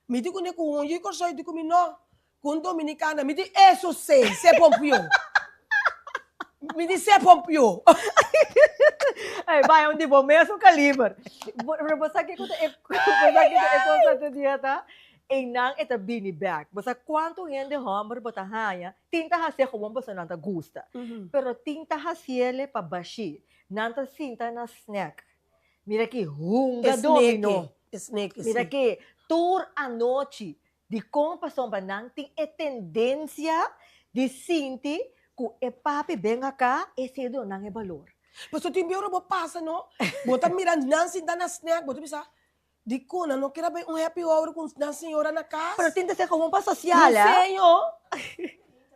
Mi di ku ne ku un yu Kòrsou, e di ku mi, No, ku un dominikana. Mi di, Eso si, se pompió. Mi di, Se pompió. Ey, bai un di bo mesun kaliber. Pero bo sa kiko ta e, bo sa kiko ta e kos ta dieta? Einan e ta bini bek. Bo sa kuantu hende hòmber bo ta haña, tin ta hasié gewoon pasobra nan ta gusta. Pero tin ta hasiele pa bashí. Nan ta sinta na snack. Mira ki hunga domino. Mira ki tur anochi. Dikon? Pasobra nan tin e tendensia di sinti ku e papi ben aká esei duna nan e balor. Pasobra tin biaha ora bo pasa no, bo ta mira nan sinta na snack, bo ta bisa, Dikon nan no kier a bai un happy hour ku nan señora na kas? Pero tin ta ser komo pa sosial, eh? Ruseño,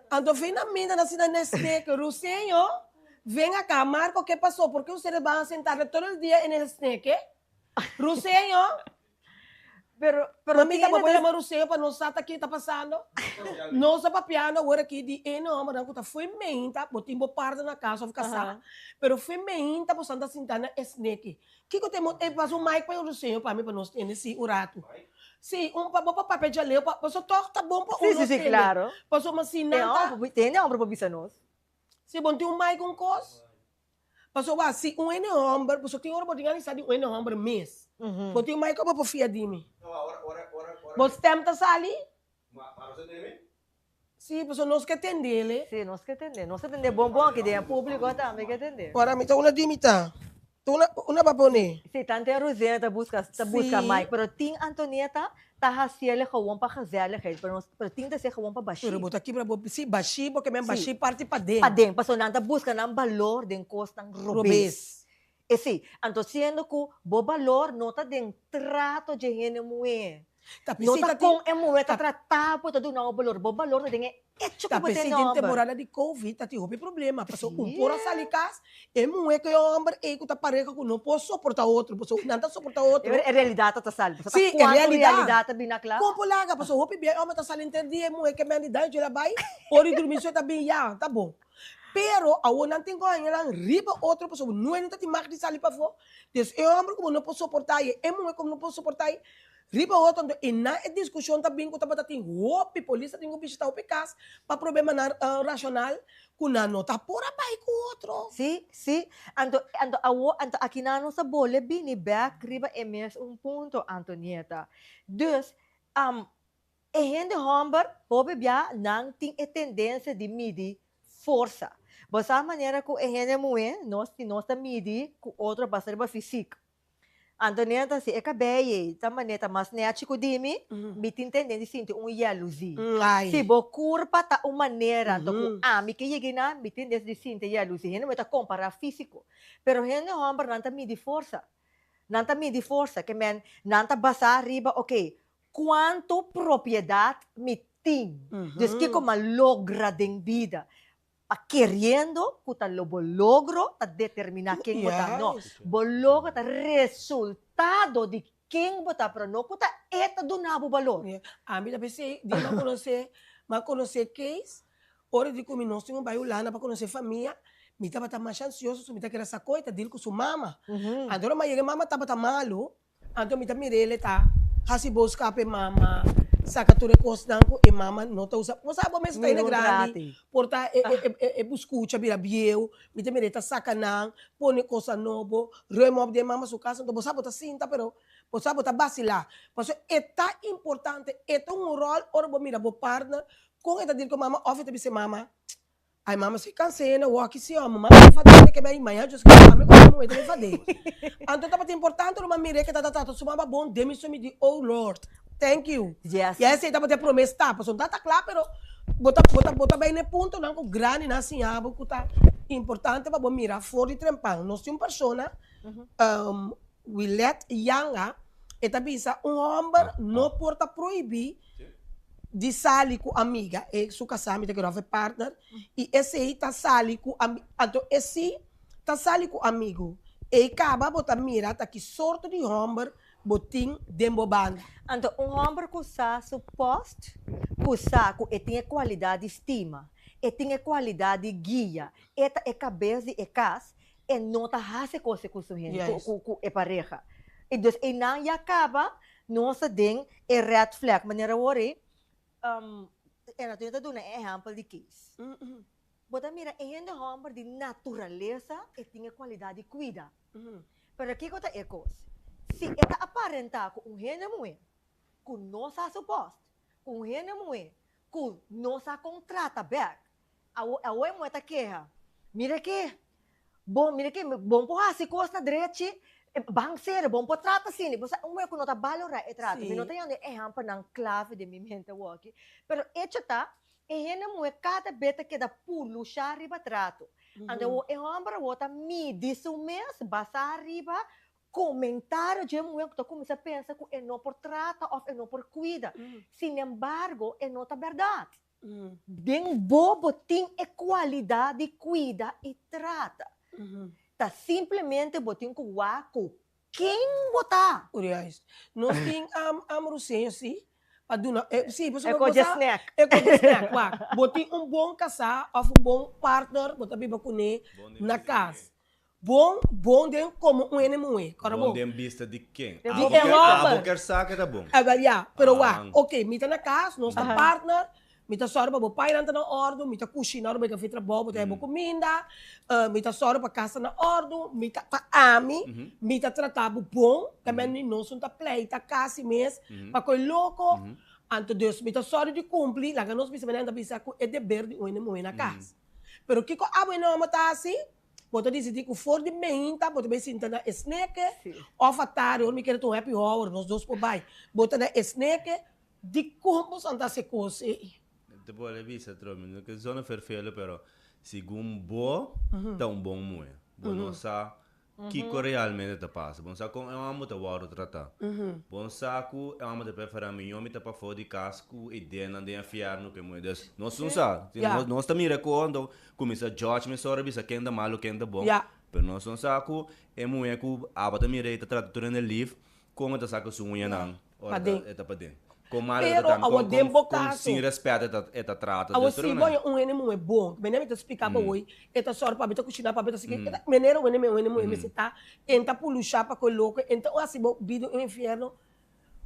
anto fin na minda nan sinta na snack. Ruseño, ven acá, Marco, ke pasó? Por ke ustedes van a sentarse todo el dia en el snack, eh? Ruseño, Pero, pero Mamita, tin bo por ta yama Ruseño pa nos sa ta ke ta pasando? Nos ta papiando awor aki di e nombernan ku ta fo'i meinta, bo tin bo parda na kas of kasá, pero fo'i meinta bo san ta sinta na e sneki. Kiko te mo e pasa un mic pa e ruseño pa mi pa nos tende si un ratu. Si un pa bo pa papia djaleu pa paso tog ta bon pa Sí, uno sí, sí, tende. claro. Pasobra si Te nan ta homber por tende homber por bisa nos. Si bon tin un mic un kos. Pasobra wak si un hende homber pasobra tin ora bo tin anisa di un hende homber mes. Bo tin un mic bo por fia di mi. Bo stem ta sali? Sí, pasobra nos ke tendele. Sí, nos ke tende. Nos ta tende bon bon aki den e públiko tambe ke tende. Ora mi ta una di mi ta. Ta una, una pa pone. Sí, tante Rosena ta buska, ta buska Sí. mic, pero tin Antonieta ta hasiele gewoon pa gezelligheid, pero nos, pero tin ta hasié gewoon pa bashí. Pero bo ta kibra bo, sí, bashí, porque men Sí. bashí parti paden. Paden, pasobra nan ta buska nan balor den kosnan robes. Robes. Esei, anto siendo ku bo balor no ta den trato dje hende muhé, Ta no p'esei ta ta tin kon e muhé ta ta tratá bo ta duna bo balor, bo balor ta den e echo ta ku bo p'esei ten den hòmber. temporada di covid ta tin hopi problema, pasobra un Sí. por a sali kas, e muhé ku e hòmber ei ku ta pareha ku no por soportá otro, pasobra nan ta soportá otro. E realidat ta ta sali, pasobra ta Sí, e kuantu realidat. realidat ta bini a kla. Kon por laga, pasobra hopi bia e hòmber ta sali henter dia, e muhé ke mende daño dje la bai, ora di durmi su e ta bin ya, ta bon. Pero awor nan tin ku haña nan riba otro pasobra no hende ta tin mag di sali pafó. Des e hòmber ku bo no por soportá i e muhé ku bo no por soportá i riba otro. Anto e nan e diskushon ta bin ku tabata tin hopi polis ta tin ku bishitá hopi kas pa problemanan rashonal ku nan no ta por a bai ku otro. Sí, sí. Anto, anto awor, anto akinan nos ta bole bini bèk riba e mes un punto, Antonieta. Dus, E hende hòmber hopi bia nan tin e tendensia di midi forsa. Bo sa manera ku e hende muhé nos tin nos ta midi ku otro basa riba fisik. Antonieta si e kabei ei ta manera ta mas nèchi ku di mi, mi tin tendensia di sinti un yaluzí. Si bo kurpa ta un manera anto ku ami ke yega einan mi tin tendensia di sinti yaluzí. Hende muhé ta kompará físiko. Pero hende hòmber nan ta midi forsa. Nan ta midi forsa ke men nan ta basá riba oke Cuanto propiedad mi tin? Dus kico m'a logra den bida? Pa keriendo cu ta lo bo logro ta determina ken bo ta. No, bo logro ta resultado di ken bo ta, pero no cu ta e ta duna bo balor. Ami ta pens'e di m'a conoce, m'a conoce Kees, ora di cu mi nos tin un bai Hulanda pa conoce famia, mi tabata masha ansioso, so mi ta keda sa coe ta deal cu su mama. Anto ora m'a yega e mama tabata malo, Anto mi ta mir'el e ta hasi boskap e mama, saka tur e kosnan ku e mama no ta usa. Bo sa bo mes ta hende grandi, por ta e buskucha bira bieu, mi ta mir'é ta saka nan, pone kosnan nobo, ruim op den mama su kas. Anto bo sa bo ta sinta pero bo sa bo ta basilá. Pasobra e ta importante, e ta un ròl ora bo mira bo partner kon e ta dil ku e mama òf e ta bisa e mama, Ay mama si cansé na woki si homo mama ta fadé ke bay maña just ke mami ku mami ta fadé anto tabata importante lo mami ke tata trata su mama bon den mi sumi di oh Lord thank you Yes. ya esei tabata e prome stap pasobra no tata kla pero bo ta bo ta bo ta bay na e puntonan ku grandinan a siña bo ku ta importante pa bo mira for di trempan nos tin un persona Willet Yanga e ta bisa un homber no por ta prohibi di sali ku amiga e su kasá mi ta kere òf e partner i esei ta sali ku anto e si ta sali ku amigu ei kaba bo ta mira ta ki sorto di hòmber. bo tin den bo banda. Anto un hòmber ku sa su pòst, ku sa ku e tin e kualidat di stima, e tin e kualidat di guia, e ta e kabes di e kas, e no ta hasi kos ku su hende, ku ku e pareha. I dus einan ya kaba nos ta den e red flag. Manera awor ei, e na ta duna e ehèmpel di Kees. Bo ta mira e hende hòmber di naturalesa e tin e kualidat di kuida. Pero kiko ta e kos? Si e ta aparentá ku un hende muhé ku no sa su pòst, ku un hende muhé ku no sa kon trata bèk, awo awo e muhé ta keha, Mira ke, bo mira ke bon por hasi kos na drechi, ban serio, bon por trata asina. Bo sa un muhé ku no ta balorá e trato. Mi no ta yanda e ehèmpelnan klave den mi mente awoki, pero echo ta E hende muhé kada be ta keda pulushá riba trato. Anto awor e hòmber awor ta midi su mes basá riba komentario dje muhé ku ta kuminsá pensa ku e no por trata òf e no por kuida. Sinembargo, e no ta bèrdat. Den bo bo tin e kualidat di kuida i trata. Ta simplemente bo tin ku wak ku Ken bo ta? Urias, Nos tin am ruseño si, pa duna, si, pasobra E bo koge sa, snack. e koge snack, wak, bo tin un bon kasá òf un bon partner bo ta biba kuné na kas. Bon, bon den komo un hende muhé, kòrda Bon bo? den bista di ken? Di Abo e ker, hòmber. abo ker sa ke ta bon. Awel ya, pero wak, Ah. oké, mi ta na kas, nos ta partner, Mi ta sòru pa bo painan ta na òrdu, mi ta kushina ora bo e kafé trabou, bo ta haya bo kuminda, mi ta sòru pa kas ta na òrdu, mi ta, pa ami, mi ta trata bo bon, ta men mi nos no ta pleita kasi mes pa koe loko, anto dus mi ta sòru di kumpli, laga nos bisa manera nan ta bisa ku e deber di un hende muhé na kas. Pero kiko abo hende hòmber ta hasi? Bo ta disidí ku for di meinta bo ta bai sinta na e sneke, òf atardi ora mi kere ta un happy hour nos dos por bai, bo ta na e sneke, Dikon bo san ta hasi kos ei? Te por a bisa tro, mi no ke zona ferfelu pero segun bo ta un bon muhe. Bo no sa kiko realmente ta pasa. Bo no sa kon e hòmber ta wòrdu tratá. Bo no sa ku e hòmber ta preferá mihó mi ta pafó di kas ku e denan den e fièrnu ku e muhe. Dus nos no sa. Nos ta mira ku anto kuminsá judge mesora bisa ken ta malu ken ta bon. Pero nos no sa ku e muhe ku abo ta mira ei ta trata tur hende lif kon e ta saka su uñanan. Ora Paden. e ta paden. Kon malo e ta Pero trata, awor kon, den kon, bo kon kaso. sin rèspèt e ta, e ta trata. Awor Dus si pero bo nan. haña un hende muhé bon, mene mi ta splika bo hoy, e ta sòru pa mi ta kushiná pa mi ta sigui, e ta manera un hende un hende muhé mester ta, en ta pulushá pa koe loko, en ta hasi bo bida un infierno,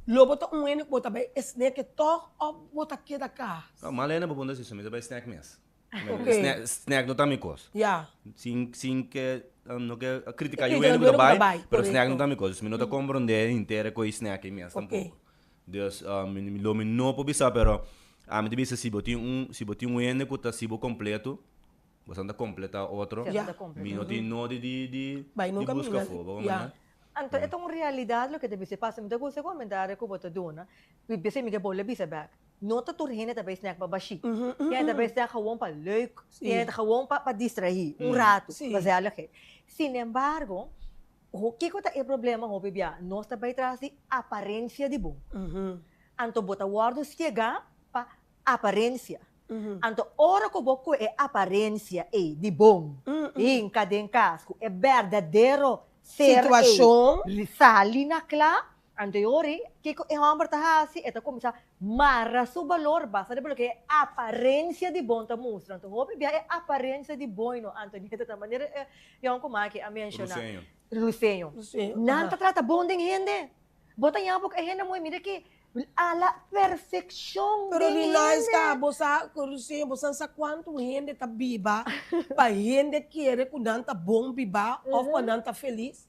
lo bo ta un hende ku bo ta bai esneke tòg òf bo ta keda kas? No, mal hende bo puntra si su mi ta bai snèk mes. Ok. Snack, snack no ta mi kos. Ya. Sin, sin ke, no ke kritika Kritika yu hende ku yu ta hende ku ta bai, bai, pero snack no korekto. ta mi kos. Dus mi no ta komprondé henter ku e snack ei mes Ok. tampoko. Dus, mi lo mi no por bisa, pero ami ta bisa si bo tin un, si bo tin un hende ku ta si bo kompleto, bo sa ta kompletá otro. Ja. Mi no tin nodi di, di, Bai di nunka buska mina, afó, bo ya. komprendé? Anto e ta un realidat loke ta bisa. Pasobra mi ta gusta e komentario ku bo ta duna. P'esei mi ke bolbe bisa bèk. No ta tur hende ta bay snack pa bashí. Tin hende ta bay snack gewoon pa leuk, tin hende ta gewoon pa distraí un ratu, gezelligheid. Sinembargo, kiko ta e problema hopi bia? Nos ta bay tras di aparencia di bo. Anto bo ta wòrdu siegá pa aparencia. Anto ora ku bo kohe e aparencia ei di bon hinka den kas ku e berdadero ser ei sali na kla, Anto e ora ei, kiko e hòmber ta hasi? E ta kuminsá mara su balor basa riba loke e aparensia di bon ta mustra. Anto hopi bia e aparensia di bon no, Antonieta, ta manera e yònkuman aki a menshoná. Ruseño. Ruseño. Ruseño, Nan aha. ta trata bon den hende. Bo ta yama poko e hende muhé, mira ki a la perfekshon Pero den Rinaiska, hende. bo sa ku Ruseño, bo sa sa kuantu hende ta biba pa hende kere ku nan ta bon bibá òf pa nan ta felis?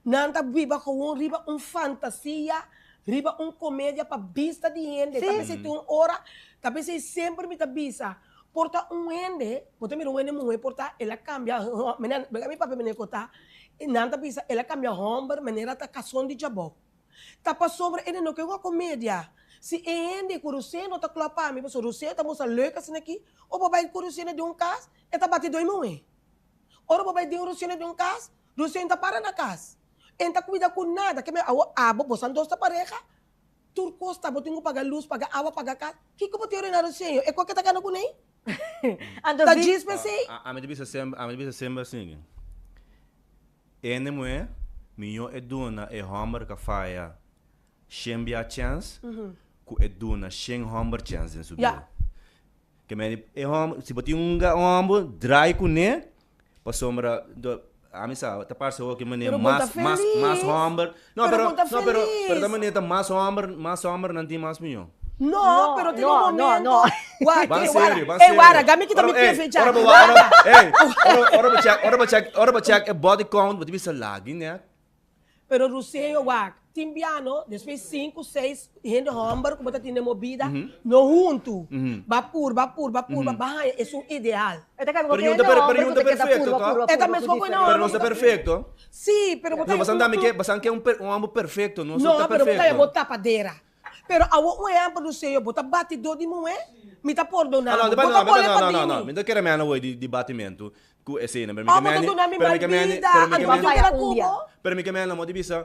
Nan ta biba gewoon riba un fantasia, riba un komedia pa bista di hende. Ta p'esei tin un ora, ta p'esei semper mi ta bisa, por ta un hende, bo ta mira un hende muhé por ta el a kambia, menen, bega mi papia menen ku ta, nan ta bisa el a kambia hòmber manera ta kason di djabou. Ta pasobra e no ke un komedia. Si e hende ku Rosé no ta klòp pa mi, pasobra Rosé ta mustra leuk asina aki, o bo bai ku Rosé na di un kas, e ta bati doi muhé. Ora bo bai den Rosé na di un kas, Rusia no ta para na kas. E no ta kuida ku nada. Ke men awo abo, bosan dos ta pareha, tur kos ta bo tin ku paga lus, paga awa, paga kas. Kiko bo tin orina Rusia? E koke ta gana kuné? Anto Ta vi. djis p'esei? Ami ta bisa semper, ami ta bisa semper asin. Hende muhé, mihó e duna e hòmber ka faya. Shen bia chèns ku e duna shen hòmber chèns den su bida. Ke men e hòmber, si bo tin un hòmber, drai kuné, pasobra ami sa ta parse hopi manera mas mas mas hòmber, no pero no pero pero ta manera ta mas hòmber mas hòmbernan tin mas mihó. No, pero tin un momento. Wak, Ban e serio, wara, ban e serio. wara, gami kita Ora mi bo, ey, pie fecha. ora bo wara, ey, ora ora bo check, ora bo check, ora bo check e body count, bo ta bisa lagi nèt. Pero Ruseo wak, tin biano, despues sinku, seis hende homber ku bo ta tin den bo bida, no huntu. Ba purba, purba, purba, ba haña esun ideal. E ta kaba ku Pero hende pero, pero homber yun ku ta ta keda perfecto, purba, toch? purba, E ta purba mes ku kon ku hende diferente. Pero homber nos ku ta ta perfecto. Sí, pero bo ta No, haña basan un dami ke, basan ke un per, un homber perfecto, nos No, no ta pero bo ta haña perfecto. bo tapadera. Pero awor un ehempel Ruseo, bo ta bati dor di muhé, mi ta pordoná Ah, no, bo. Bo no, ta no, bole no, pa no, no, di no, mi. mi no kere mena awor di, di batimentu ku esei, pero mi Oh, ke bo ta meni, duna mi pero mal mi ke meni, bida, pero mi ke anto mi meni, ta keda Un ku dia. bo. pero mi ke meni amor di bisa,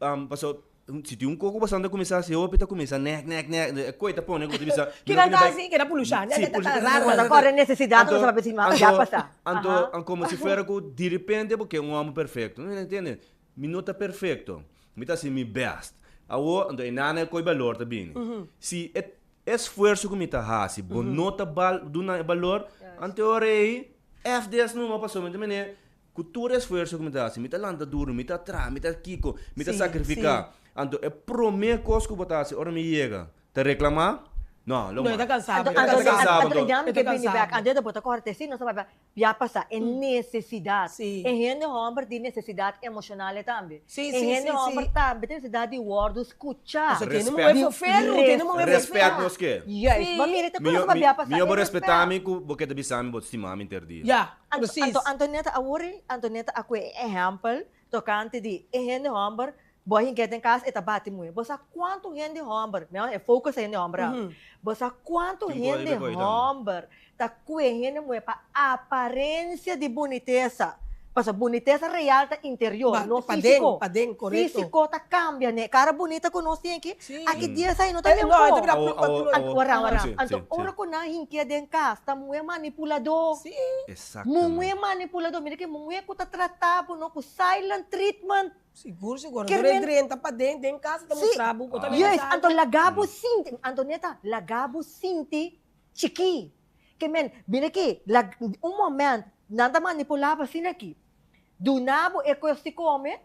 um, paso, si tin un koko basanta kuminsá hasi hopi ta kuminsá nek, nek, nek, e koi ta pone ku bo ta bisa, mi no Kinan kere ta bai, hasi? Keda pulusha. si, pulusha, Raro. Bo ta kore nesesidat, bo Anto, sa papia si ya anto, pasa. anto, Aha. an komo si fuera ku direpente bo ke un hòmber perfekto, no entiende? Mi no ta perfekto, mi ta hasi mi bèst. Awor, anto e nana e koi balor ta bini. Si e esfuerso ku mi ta hasi, bo no ta bal duna e balor, anto e ora ei, FDS numa pasobra mi ta mene ku tur esfuerso ku mi ta hasi, mi ta lanta duru, mi ta traha, mi ta kiko, mi ta sakrifiká. Anto e promé kos ku bo ta hasi ora mi yega, Ta reclama? No, lo No, e ta mas. cansado. Anto, E ta anto, Ta cansado, anto, anto. ya mi E ta ke bini cansado. bek. Anto bo ta corte si, nos ta papia, ya pasa, e necesidad. Sí. E hende homber tin necesidad emocional tambe. Sí, E sí, hende sí, homber sí. tambe tin necesidad di wordo scucha. Pasobra tiene Respet. muhe foferu, tiene muhe Respet foferu. nos ke. Juist. Sí. Ma mira, te Mi cosa yo, papia mi, pasa, mi yo e bo respeta respet. mi ku bo ke ta bisa mi bo stima mi inter dia. Ya, Anto, precies. anto, Antonetta, awor Antonetta a kue e ehempel tocante di e hende homber Bo a hinka den kas e ta bati muhé. Bo sa kuantu hende hòmber, mi e focus ta hende hòmber awe. Bo sa kuantu hende hòmber ta kue hende muhé pa aparensia di bunitesa. Pasobra bunitesa real ta interior, no físiko. Físiko ta kambia ne. Kara bunita ku nos tin aki, aki dies aña no ta mihó. Wara, wara. Anto ora ku nan hinkia den kas ta muhé manipuladó. Muhé manipuladó. Mira ki muhé ku ta trata bo no ku silent treatment. Sigur, sigur. Ker Dor e men- drenta paden, den casa ta Sí. mustra bo, bo ta Juist, mira anto laga bo sinti, Antonieta, laga bo sinti chikí. Ke men, mira aki, lag, un moment, nan ta manipulá bo asina aki. Duna bo e kos di kome,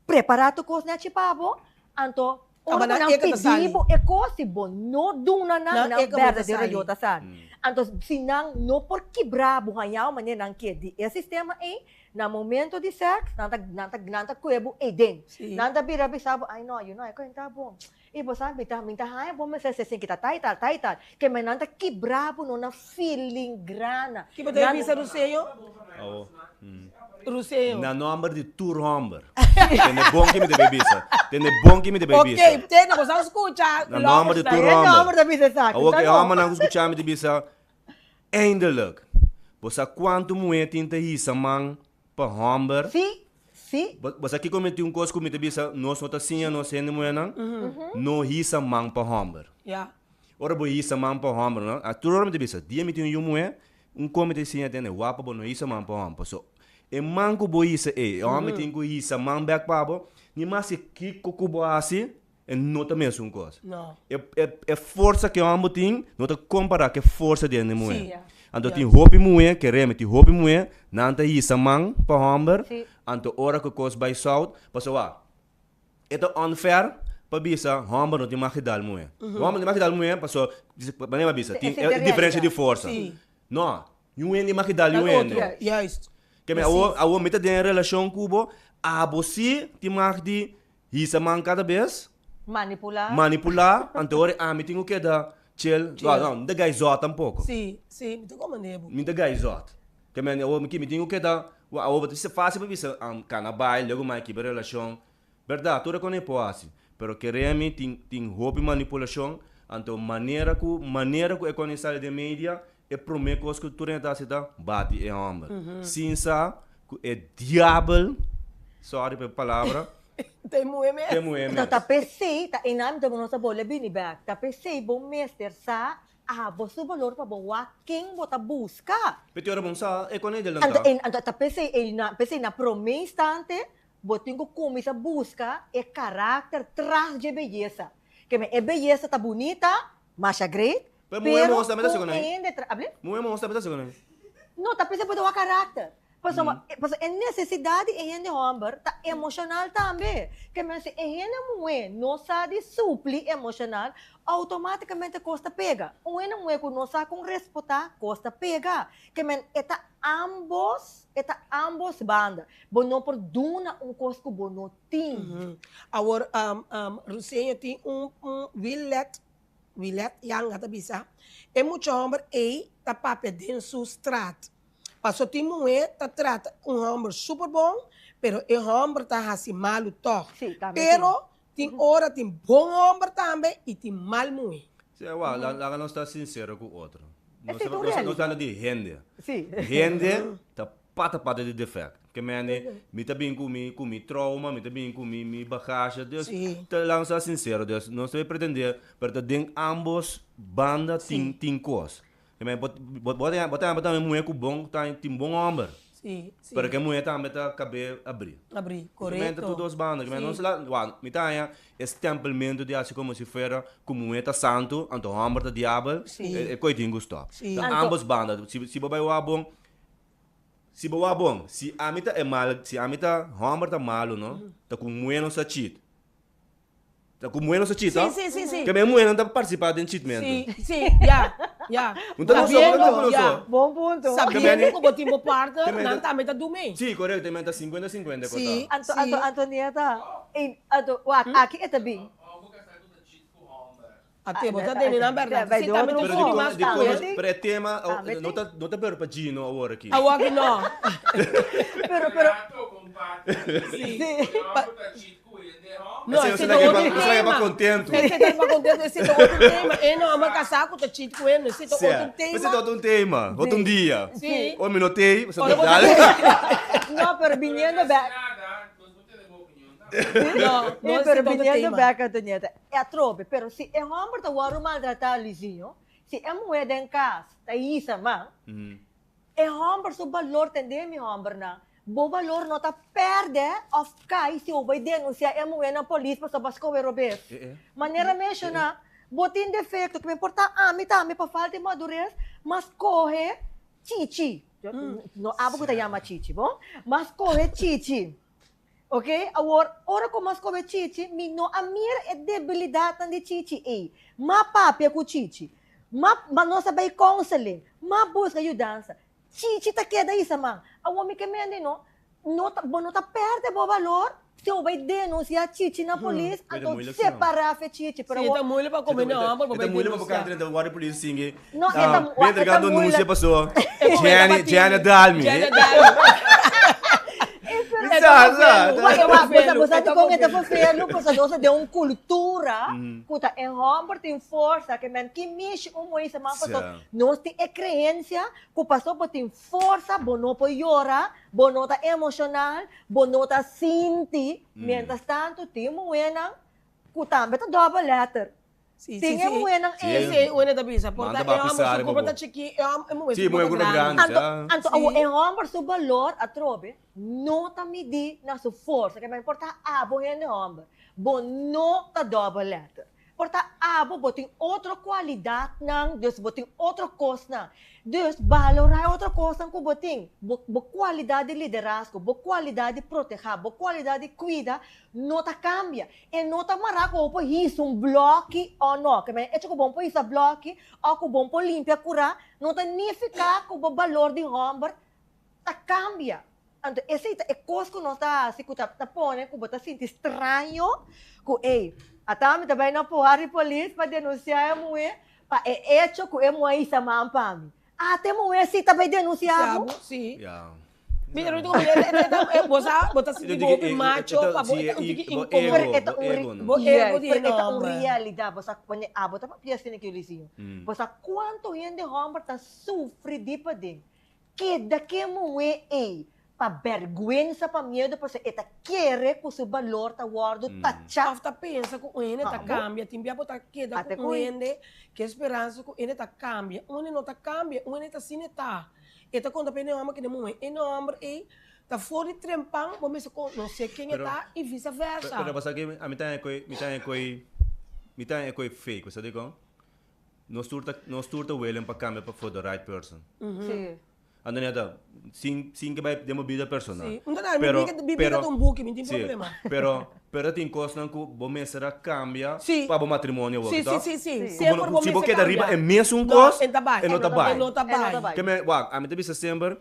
prepará tur kos nechi pa bo, anto ora Aba ku nan nan eka ta pidi sali. bo e kos, si bo no duna nan, Nan nan eka bo ta berdadero sali. yo ta sali. Anto si nan no por kibra bo haña bo manera nan ke di e sistema ei, Na momento di sex, nan ta, nan ta, nan ta kue bo eiden. Sí. Nan ta bira bisa bo, ay no, you know, e koe ta bon. I bo sa, mi ta, mi ta haña bo mester sesi kita tal i tal, tal i tal. Ke men nan ta kibra bo no na filingrana. Ki bo ta Nan. bisa Ruseo? Awo. Ruseo. Na nomber di tur homber. Tende bon ki mi ta bay bisa. Tende bon ki mi ta bay bisa. Ok, tende, bo sa skucha. Na nomber di tur E homber. nomber ta bisa esaki. Awo Ta ke no. hombernan ku skucha mi ta bisa, Eindelijk! Bo sa kuantu muhé tin ta hisa man pa hòmber? Sí, sí. Bo, bo sa kiko mi tin un kos ku mi ta bisa nos no ta siña nos hende muhénan? No hisa man pa hòmber. Ya. Ora bo hisa man pa hòmber, no? A tur ora mi ta bisa, dia mi tin un yu muhé, un kon mi ta siña tende, wapa bo no hisa man pa hòmber. Paso, e man ku bo hisa ei, e hòmber tin ku hisa man bèk pa bo, ni maske kiko ku bo hasi, E no ta mesun kos. No. E, e, e forsa ku e hòmber tin no ta kompará ku e forsa di hende muhé. Sí. Anto tin hopi muhé, kereme, tin hopi muhé, nan ta hisa man pa hòmber, Sí. anto ora ku kos bai sout, pasobra wak, e ta unfair pa bisa hòmber no tin mag di dal muhé. Hòmber no tin mag di dal muhé pasobra, manera mi a bisa, E tin sinti e diferensia di realidad. forsa. Sí. No, niun hende mag di dal Dal niun hende. otro. Juist. Keme, Precies. awor, awor mi ta den relashon ku bo, abo sí tin mag di Hisa man kada bes. Manipulá. Manipulá, anto ora ami tin ku keda chel. Chel. No, mi ta gai zòt tampoko. Sí, sí, mi ta komand'é bo. Mi ta gai zòt. Ke men awor mi tin ku keda, awor bo ta bisa fásil pa bisa kana bai, luego mai kibra relashon. Bèrdat, tur e kos no e por hasi. Pero kere mi tin tin hopi manipulashon, anto manera ku manera ku e kos no sali den media, e promé kos ku tur hende ta hasi ta bati e hòmber. Sin sa ku e diabel, sorry pa e palabra, Ta e muhé mes. Ta e muhé mes. Ta p'esei, ta einan mi ta nos a bole bini bèk, ta p'esei bo mester sa abo su balor pa bo wak ken bo ta buska. P'e te ora bo no sa e kon e delantá. Anto, anto ta p'esei, p'esei na promé instante. Bo tin ku kuminsá buska e karakter tras dje beyesa. Ke men e beyesa ta bunita, masha great, Pero muhé pero mos tambe ta ku segun ei. hende tra, abli? Muhé mos tambe ta segun ei. No, ta pensa bo ta wak karakter. Pasobra, pasobra e nesesidat di e hende hòmber ta emoshonal tambe. Ke men si e hende muhé no sa di supli emoshonal, outomátikamente kos ta pega. Un hende muhé ku no sa kon respotá, kos ta pega. Ke men e ta ámbos, e ta ámbos banda. Bo no por duna un kos ku bo no tin. Awor, Ruseño tin un un Willet, Willet Yanga ta bisa, e mucha hòmber ei ta papia den su straat. Paso tin muhé ta trata un hòmber super bon, pero e hòmber ta hasi malu tòg. Sí, tambe tin. Pero tin ora tin bon hòmber tambe i tin mal muhé. Sí, awor, laga nos ta sinsero ku otro. Nos Esei ta un ta realidad. hablando di hende. Sí. Hende ta pata pata di defect. Ke mende, mi ta bin ku mi ku mi trauma, mi ta bin ku mi mi bagashe. Dus, Sí. ta laga nos ta sinsero. Dus, nos ta pretende, pero ta den ambos banda tin tin kos. Ke men, bo bo bo ta bo ta bo ta muhé ku bon ta tin bon hòmber. Sí, sí. Pero ke muhé tambe ta kab'é abrí. Abrí, Ke men ta korekto. tur dos banda. Ke men Sí. nos la, wak, mi ta haña e stempelmentu di hasi komo si fuera ku muhé ta santu, anto hòmber ta diabel, Sí. e e koi tin ku stòp. Sí. Ta Anto. ambos banda. Si si bo bai wak bon, si bo wak bon, si ami ta e mal, si ami ta hòmber ta malu no, ta ku muhé nos ta chit. Ta ku muhé nos ta chit, Sí, sí, sí, sí. Ke men muhénan ta partisipá den chitmentu. Sí, sí, ya, ya. Un ta nos so, un ta nos so. Ya. Bon punto. Sabiendo ku bo tin bo partner, Ke men nan ta- tambe ta dum'é. Sí, korekto, e men ta sinkuenta sinkuenta ku Sí. ta. Anto, anto, Antonieta, ey, anto, wak, aki e ta bin. Ate, bo ta tene nan bèrdat. Bai Sí, di tambe otro ta Pero sufri di mas kon, di tambe. kon, pero e tema, Tambe no tin. ta, no ta pero pa Gino awor aki. Awor aki no. Pero, pero, Sí. sí. No, Ese ese ta ta laga otro pa, ese laga pa tema. kontentu. Ese ta pa kontentu, ese ta otro tema. E no ama kasá ku ta chit ku e, no, ese ta Sí. otro tema. Ese ta otro tema, otro un dia. Sí. Ora mi no t'ei, bo Ora ta bo ta dal. No, pero biniendo back. No, no, Eh, ese pero ta otro biniendo tema. back, Antonieta, e atrobe, pero si e homber ta wòrdu maltratá, Luizinho, si e muhé den kas ta hisa man, e homber su balor, tendé mi hombernan, bo balor no ta pèrdè òf kai si bo bai denunsiá e muhé na polis pasobra bo a skohe robes. Manera menshoná, bo tin defekto, ku mi por ta ami tambe pa falta di madures, mas kohe chichi, no abo ku ta yama chichi, bon, mas kohe chichi. Ok, awor, ora ku mas kobe Chichi, mi no a mira e debilidatnan di Chichi ei. M'a papia ku Chichi. M'a, ma nos a bai counseling. M'a buska yudansa. Chichi ta keda isa man. Awor mi ke mende no, no ta, bo no ta pèrdè bo balor si bo bai denunsiá Chichi na polis, Pero anto moeilijk sa. separá fe Chichi. Pero Sí, e awor, ta moeilijk pa kome na hòmber, bo E ta bai moeilijk pa bo denunsiá. kanta den warda di polis singi. No, e ta, Ah, wak, Beter e ta ga denunsia moeilijk. paso. E Jenny, Jenny dal mi. Jenny dal mi. Sa, sa. Wak, wak, bo sa, bo sa E ta dikon e ta verfelu. verfelu, pasobra nos ta den un kultura ku ta e hòmber tin forsa, ke men ki mishi un muhé sa man pasobra Sa. nos tin e kreensia ku pasobra bo tin forsa bo no por yora, bo no ta emoshonal, bo no ta sinti, mientras tanto tin muhénan ku tambe ta dòbel lèter. Sí, Tin sí, e sí. muhénan Sí. ei. Esei uno ta bisa, por Manda ta ba e hòmber pisar su riba kurpa bo. ta chikí, e hòm- e muhé Sí, su muhé kurpa kurpa grandi. grandi. Anto, Ja. anto Sí. awo e hòmber su balor atrobe no ta midí na su forsa, ke men por ta abo hende hòmber, bo no ta dòbel lèter. Por ta abo bo tin otro kualidatnan, dus bo tin otro kosnan. Dus balorá e otro kosnan ku bo tin. Bo bo kualidat di liderazgo, bo kualidat di protehá, bo kualidat di kuida no ta kambia. E no ta mará ku bo por hisa un blòki o no. Ke men echo ku bo por hisa blòki o ku bo por limpia kurá no ta nifiká ku bo balor di hòmber ta kambia. Anto esei ta e kos ku nos ta hasi ku ta ta pone ku bo ta sinti straño ku ey, ata mi ta bai na poha di polis pa denunsiá e muhé pa e echo ku e muhé a hisa man pa mi. Ata e muhé si ta bai denunsiá bo? Sí. Ya. Mira, no digo, bo sa, bo ta sinti bo hopi macho, pa bo e ta un tiki inkomodo. Pero e ta un ego, no? Bo ego di Pero e ta un nomber. realidat. Bo sa wanneer abo ta papia asina ku Luisinho. Bo sa kuantu hende hòmber ta sufri di paden. Keda ke muhé ei pa bèrgwensa, pa miedu, pasobra e ta kere ku su balor ta wòrdu tachá. Òf ta pensa ku un hende ta kambia. Tin bia bo ta keda ku un hende ku e speransa ku hende ta kambia. Un hende no ta kambia, un hende ta asina e ta. E ta konta pa e hòmber ku e muhé. E hòmber ei. Ta for di trempan bo mester conoce ken e ta y vice versa. Pero pasa ki ami ta e mi ta e koe mi ta e koe fake, bo sa dikon? Nos tur ta nos tur ta willing pa cambia pa for the right person. Si. Antonieta, sin sin ke bai den bo bida personal. Si. Nta na, mi bida mi bida ta un buki, mi tin problema. Pero pero tin kosnan ku bo mester a kambia Si. pa bo matrimonio wak, Si, toh? si, si, si. Ku bo Semper bo si bo mester keda riba kambia. e mesun No, kos, e ta bai. e no ta E bai. no ta E no ta bai. bai. Ke men, wak, ami ta bisa semper,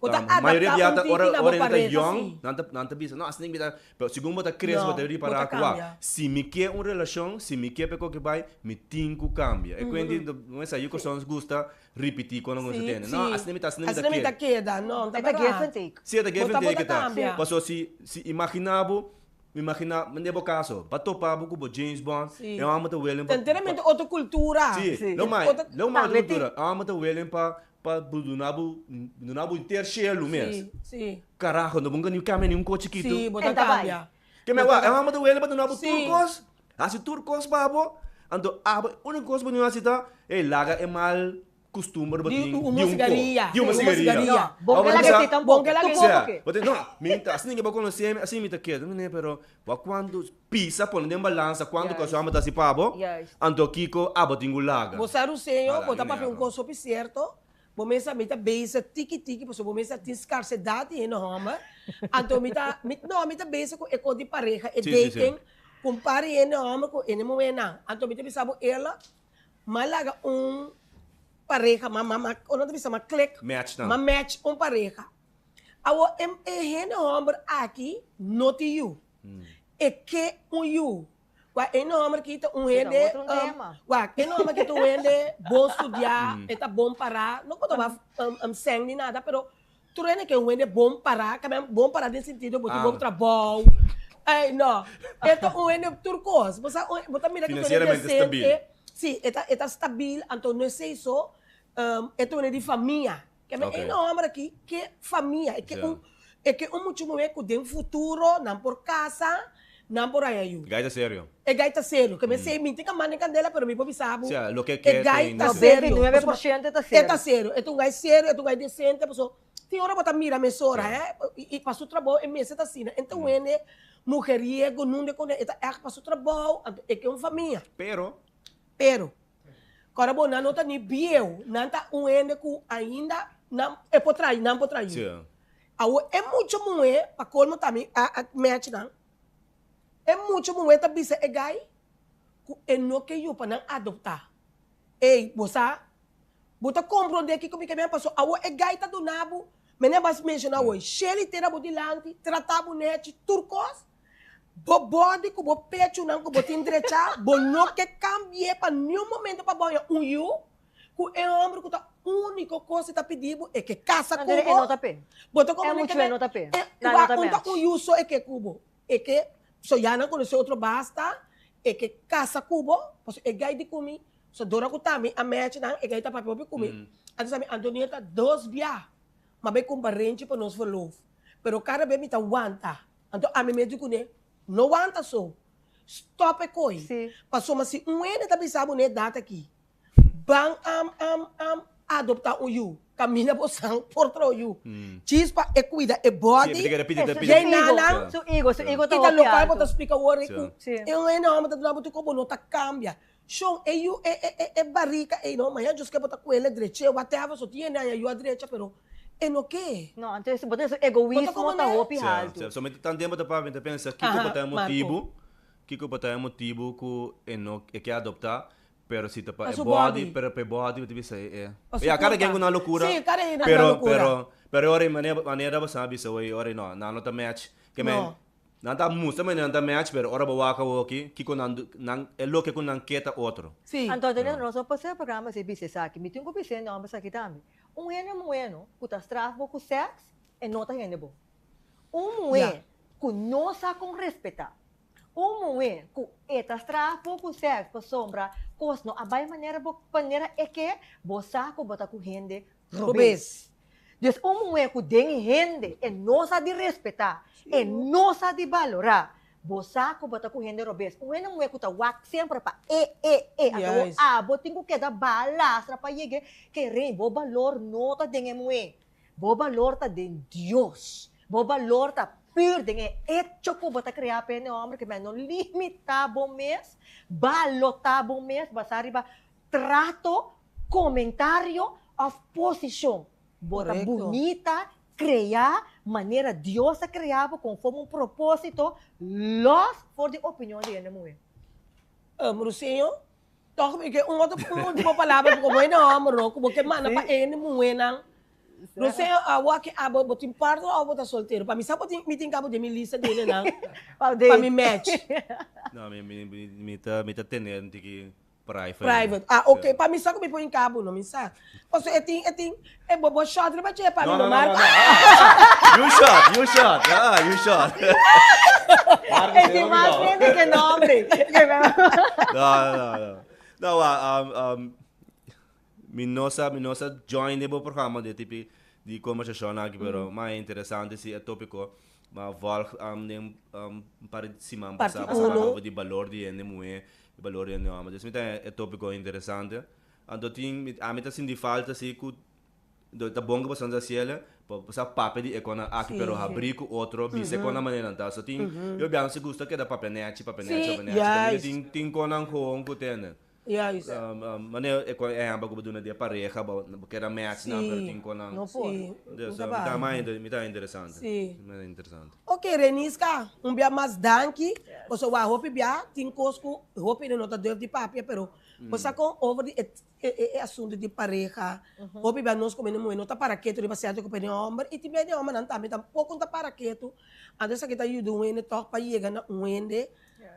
Bo ta mayoria adaptá bia un ta tiki ora na bo ora nan ta pareha, yòn, si. nan ta nan ta bisa, no, asina mi ta, pero segun bo ta krese bo No, ta bo ta ripará ku wak, kambia. si mi ke un relashon, si mi ke pa e koke bai, mi tin ku kambia. E kuenti, no esei, kosnan gusta ripití kono ku nos Sí, tende. No, sí. asina mi ta, asina mi ta Asina mi ta keda. keda. No, ta E ta berdad. give and take. Sí, e ta give Bo and ta, bo take ta e ta. kambia. Paso si, si imaginá bo, imaginá, den bo kaso, bo a topa bo ku bo James Bond, Sí. e hòmber ta willing pa, Ta enteramente otro kultura. Sí, Sí. lo mai, Otro, lo mai otro Tambe tin. kultura. E hòmber ta willing pa, pa duna bo, duna bo henter shelu mes. Sí, sí. Karaho, no bo nunka ni kambia ni un kos chikitu. Sí, bo E ta ta bai. kambia. Ke mi Bo ta wak, e hòmber ta willing pa duna bo tur Sí. kos. Hasi tur kos pa bo, anto abo e úniko kos bo tin hasi ta, ey laga e mal kustumber bo Di tin un di un ko, sigaria. di un Di un sigaria. sigaria. No, bon Abo ke laga bisa, esei tampoco. Bon ke laga Tu esei. komo Sea, ke? bo tin, no, mi ta, asina ke bo konosé mi, asina mi ta keda, mi ne, pero bo kuantu pisa pone den balansa kuantu Juist. kos abo ta hasi pa bo, Juist. anto kiko abo tin ku laga. Bo sa Ruseño, Hala, bo ta mi ne papia un ako. kos hopi sierto, Bo mester mi ta bezig tiki tiki pasobra bo mester tin skarsedat di hende hòmber. Anto mi ta, mi, no, mi ta bezig ku e kos di pareha, e Sí, sí, sí. dating, ku un par di hende hòmber ku hende muhénan. Anto mi ta bisa bo eerlijk, m'a laga un pareha, m'a, m'a, m'a, kon nan ta bisa, m'a klik, Match nan. m'a match un pareha. Awor e, e hende hòmber aki no tin yu. E ke un yu. Wak, e nomber ki ta un hende, wak, e nomber ki ta un hende bon studiá, e ta bon pará, no ku ta wak sèn ni nada, pero tur hende ke un hende bon pará, ke men bon pará den sentido bo tin bon trabou, ey no, e ta un hende tur kos, bo sa, bo ta mira ku ta un hende desente, si, e ta e ta stabil, anto no esei so, e ta un hende di famia, ke men e nomber aki ke famia, e ke un, e ke un mucha muhé ku den futuro nan por kasa, Nan por haña yu. Gai ta serio. E gai ta serio. Ke mester mi tin ka manda e kandela pero mi por bisa bo. Sea, loke E ke gai tin ta na se. serio. 99% ta serio. E ta serio. E ta un gai serio, e ta un gai decente paso tin ora bo ta mira mesora he i pa su trabou e mester ta asina. E ta un hende mujeriego nunde kune e ta ègt pa su trabou anto e ke un famia. Pero. Pero. Kòrda bo nan no ta ni bieu, nan ta un hende ku ainda nan e por traha nan por traha yu. Awor e mucha muhé, pa kolmo tambe a a match nan, e mucha muhé ta bisa e gai ku e no ke yu pa nan adoptá. Ey, bo sa, bo ta komprondé kiko mi ke men pasobra awor e gai ta duna bo, mene a bas menshoná awor, sheli tera bo dilanti, trata bo nechi, tur kos, Bo body ku bo pechunan ku bo tin drechá, bo no ke kambi'é pa niun momento pa bo haña un yu ku e hòmber ku ta úniko kos e ta pidi bo, e ke kasa ku Anto bo. e no ta p'e. Bo ta E komo muchu e no ta p'e. E Nan no ta un ta match. un yu so e ke ku bo. E ke, so ya nan konosé otro basta, e ke kasa ku bo, pasobra e gai di ku mi, so dora ku ta mi a match nan, e gai ta papia hopi ku mi. Anto sa mi Antonieta dos bia, m'a bai kumpra renchi pa nos verloof, pero kada be mi ta wanta. Anto ami mes di kuné, No wanta so. Stop e koi. Sí. Pasobra si un hende ta bisa bo n'e edat aki, ban am am am adoptá un yu, kaminda bo san por traha un yu. Djis pa e kuida e body, Sí, e ta pidi, Su djei ego, nanan, su ego, su ego ta i ta hopi lokual bo alto. ta splika awor ei ku Sí. e un hende hòmber ta duna bo tur kos, bo no ta kambia. Shon, e yu, e e e e barika ei no, mañana djos ke bo ta kuele drech'é, whatever, so tin hende haña yu a drecha, pero E no ke. No, anto bo ta su egoismo ta hopi haltu. Sí, so mi ta tempo ta papia, mi ta pensa kiko por ta e motibu, kiko por ta e motibu ku e no e ke adoptá, pero si ta pa e body, pero pa e body bo ta bisa e e. Ya, kada ken ku nan lokura, pero pero pero ora manera manera bo sa bisa oye ora no, nan no ta match, ke men nan ta mustra manera nan ta match pero ora bo wak awoki kiko nan nan e loke ku nan ke ta otro. Anto nos no por hacer programa si bisa esaki, mi tin ku bisa e nomber esaki tambe. Un hende muhé no ku ta straf bo ku sèks, e no ta hende bon. Un muhé ku no sa kon respetá. Un muhé ku e ta straf bo ku sèks pasobra kos no a bai manera bo manera e ke, bo sa ku bo ta ku hende robes. Dus un muhé ku den hende e no sa di respetá, e no sa di balorá, Bo sa ku bo ta ku hende robes. Un hende muhé ku ta wak semper pa e, e, e. Anto bo abo tin ku keda baha lastra pa yeg'é. Ke rei, bo balor no ta den e muhé. Bo balor ta den Dios. Bo balor ta pur den e echo ku bo ta krea pa hende hòmber ke men no limitá bo mes, balotá bo mes basá riba trato, komentario òf posishon. Bo ta bunita, kreá manera Dios a krea bo konforme un propósito, lòs for di opinion di hende muhé. Ruseño, tòg mi ke un otro un último palabra ku bo hende hòmber no ku bo ke manda pa e hende muhénan. Ruseño, awor ke abo bo tin partner òf bo ta soltero? Pa mi sa bo tin mi tin kabo den mi lista di hendenan pa mi match. No, mi mi mi ta mi ta tene un tiki Private. Private. Ah, ok. Pa mi sa ku mi por hinka bo, no mi sa. Pasobra e tin, e tin, e bo bo shot riba dje pa mi No, no no, no, marka. no, no. You shot, you shot. Ah, you shot. E tin mas hende ke nombre. No, no, no. No, wa, um, um, mi no sa, mi no sa join den bo programa de tipi di conversacion aki, pero mas interesante si e topico. Ma volg um, den um, un par di siman Parti pasá, pasá uno. over di balor di hende muhé, di balor di hende hòmber. Dus mi ta e tópiko interesante. Anto tin, mi, ami ta sinti falta si ku do ta bon ku boso ta hasiel, pa bo sa papia di e konan aki, pero habrí ku otro, bisa e konan manera nan ta. So tin, yo biaha si gusta keda papia nèchi, papia nèchi, Sí, papia nèchi. Kaminda juist. tin, tin konan gewoon ku tende. Juist. Manera e ehempel ku bo duna di e pareha, bo bo keda match nan, pero tin konan. No por. Sí, Dus, no ta mi ta bai. mas mi ta interesante. Sí. Mi ta interesante. Ok, Reniska, un bia mas danki. Pasobra wak hopi bia tin kos ku hopi hende no ta durf di papia, pero bo sa kon over di e e asuntu di pareha, hopi bia nos komo hende muhé no ta para ketu riba sierto ku hende hòmber i tin bia hende hòmbernan tambe tampoko no ta para ketu. Anto esaki ta yuda un hende tòg pa yega na un hende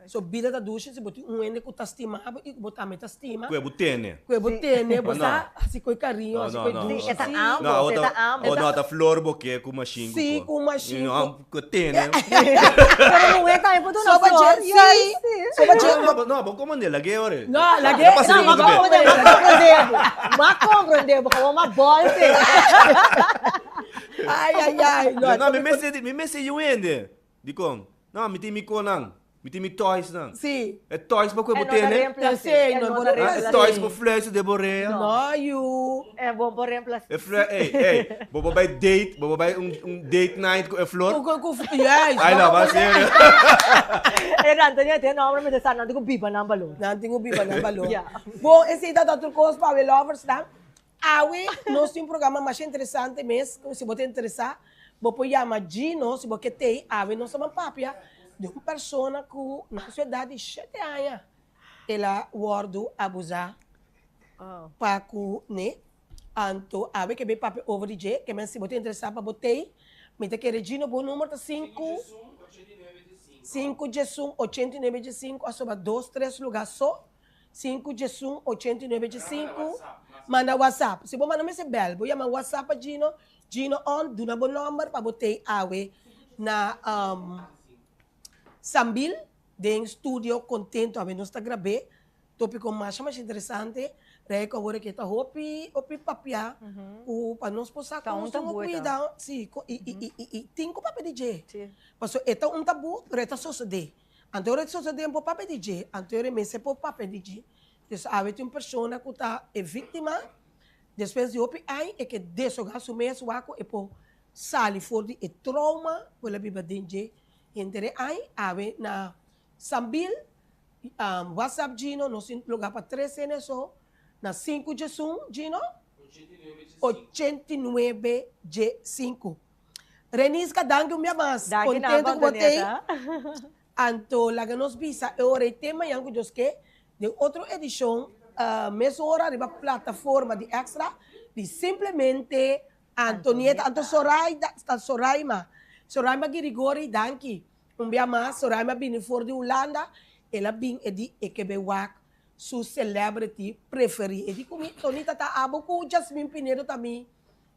So bida ta dushi si bo tin un hende ku ta stima bo i ku bo tambe ta stima. Ku e bo tene. Ku e bo tene, bo No. sa hasi ku e kariño, No, hasi no, ku e no. dushi. Sí, e ta Sí. ambos, No, e ta ambos. o no, ta flor bo ke ku mashin ku Sí, ko. ku mashin No, ku- ku tene. Pero muhé tambe por duna So ba flor. dje, Sí, sí. sí. So ba dje, No, no, no, bo komand'é, lag'é ora. No, lag'é. No pasa No, riba ma ku be. komprendé, ma komprendé bo. Ma komprendé bo, komo ma bòlse. Ai, ai, ai. No, No, mi mester, mi mester yu hende. Dikon? No, mi tin mi konan. Mi tin mi toysnan. Sí. E toys pa ku e bo E no ta tene? reemplase. Sí, E no no por ta Ah, e reemplase. toys por fluister den bo rea. No, yu. E bon por reemplase. E flor, ey, ey, bo por bai date, bo por bai un, un date night ku e flor? Ku, ku, ku, juist. Ay, no, ba serio. E Antonio tin nomber mi ta sa nan tin ku biba nan balor. Nan tin ku biba nan balor. Ja. Bon, esei ta otro kos pa awe loversnan. Awe nos tin un programa masha interesante mes, si bo ta interesa bo por yama Gino si bo ke tei, awe nos ta ban papia di un persona ku na su edat di shete aña el a wordu abusa pa ku ne, anto awe ke bay papia over di dje, ke men si bo ta interesa pa bo tei, mi ta kere Gino bo numero ta sinku, sinku djesun ochenta i nuebe djesinku a soba dos tres luga so. Sinku djesun ochenta i nuebe djesinku Manda whatsapp Si bo manda mester bel bo yama whatsapp pa Gino Gino on duna bo nomber pa bo tei awe na Sambil den studio contento awe nos ta grab'é topico masha masha interesante rei ku awor aki ta hopi hopi papia ku pa nos por sa Ta kon un nos tin ku tabú e ta. kuida si i i i tin ku papia di dje pasobra e ta un tabú pero e ta sosodé. Anto ora sosodé por papia di dje, anto ora mester por papia di dje. Dus awe tin un persona ku ta e víktima, despues di hopi aña e ke deshogá su mes wak ku e por sali for di e trauma ku el a biba den dje henter e aña. Awe na Sambil, WhatsApp Gino, nos tin lugá pa tres hende so, na sinku djesun, Gino? 89 djesinku. Reniska, danki un bia mas. Danki na Contento bo, cu bo tey. Antonieta. Anto laga nos bisa e ora y te mañan cu Dios ke den otro edicion mes ora riba plataforma di Extra di Simplemente Antonieta. Anto Soraida, sta Soraima, Soraima Girigori danki un bia mas. Soraima bini for di Hulanda, el a bin e di e ke bay wak su celebrity preferi. E di cu mi, Tonita ta abo cu Jasmine Pinedo ta mi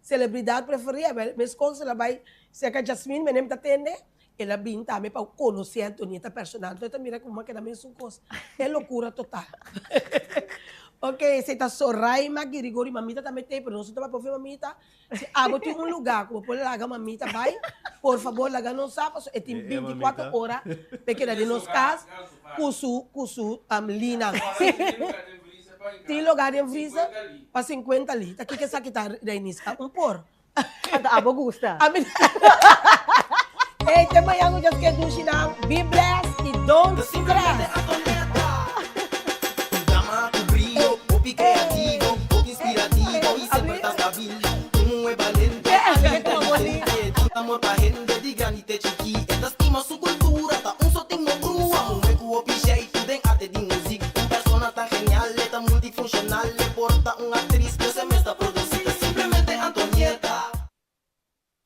Celebridad preferí, awel meskos el a bai serka Jasmine, menem ta tende, el a bin tambe pa konosé Antonieta personal. Entonces ta mira kuma keda mesun kos. E lokura total. Ok, esei ta Soraima Girigori, mamita tambe t'ei, pero nos no ta bai por mamita. Si abo tin un lugá ku bo por laga mamita bai, por fabor laga nos sa, pasobra e tin bintikuater ora pa e keda den nos kas ku su ku su linan. Tin lugar den freezer pa 50 liter. Kiko esaki ta, Reiniska? Un por. Anto abo gusta. Ami. Tin amor pa hende di grandi te chikí. E ta stima su kultura.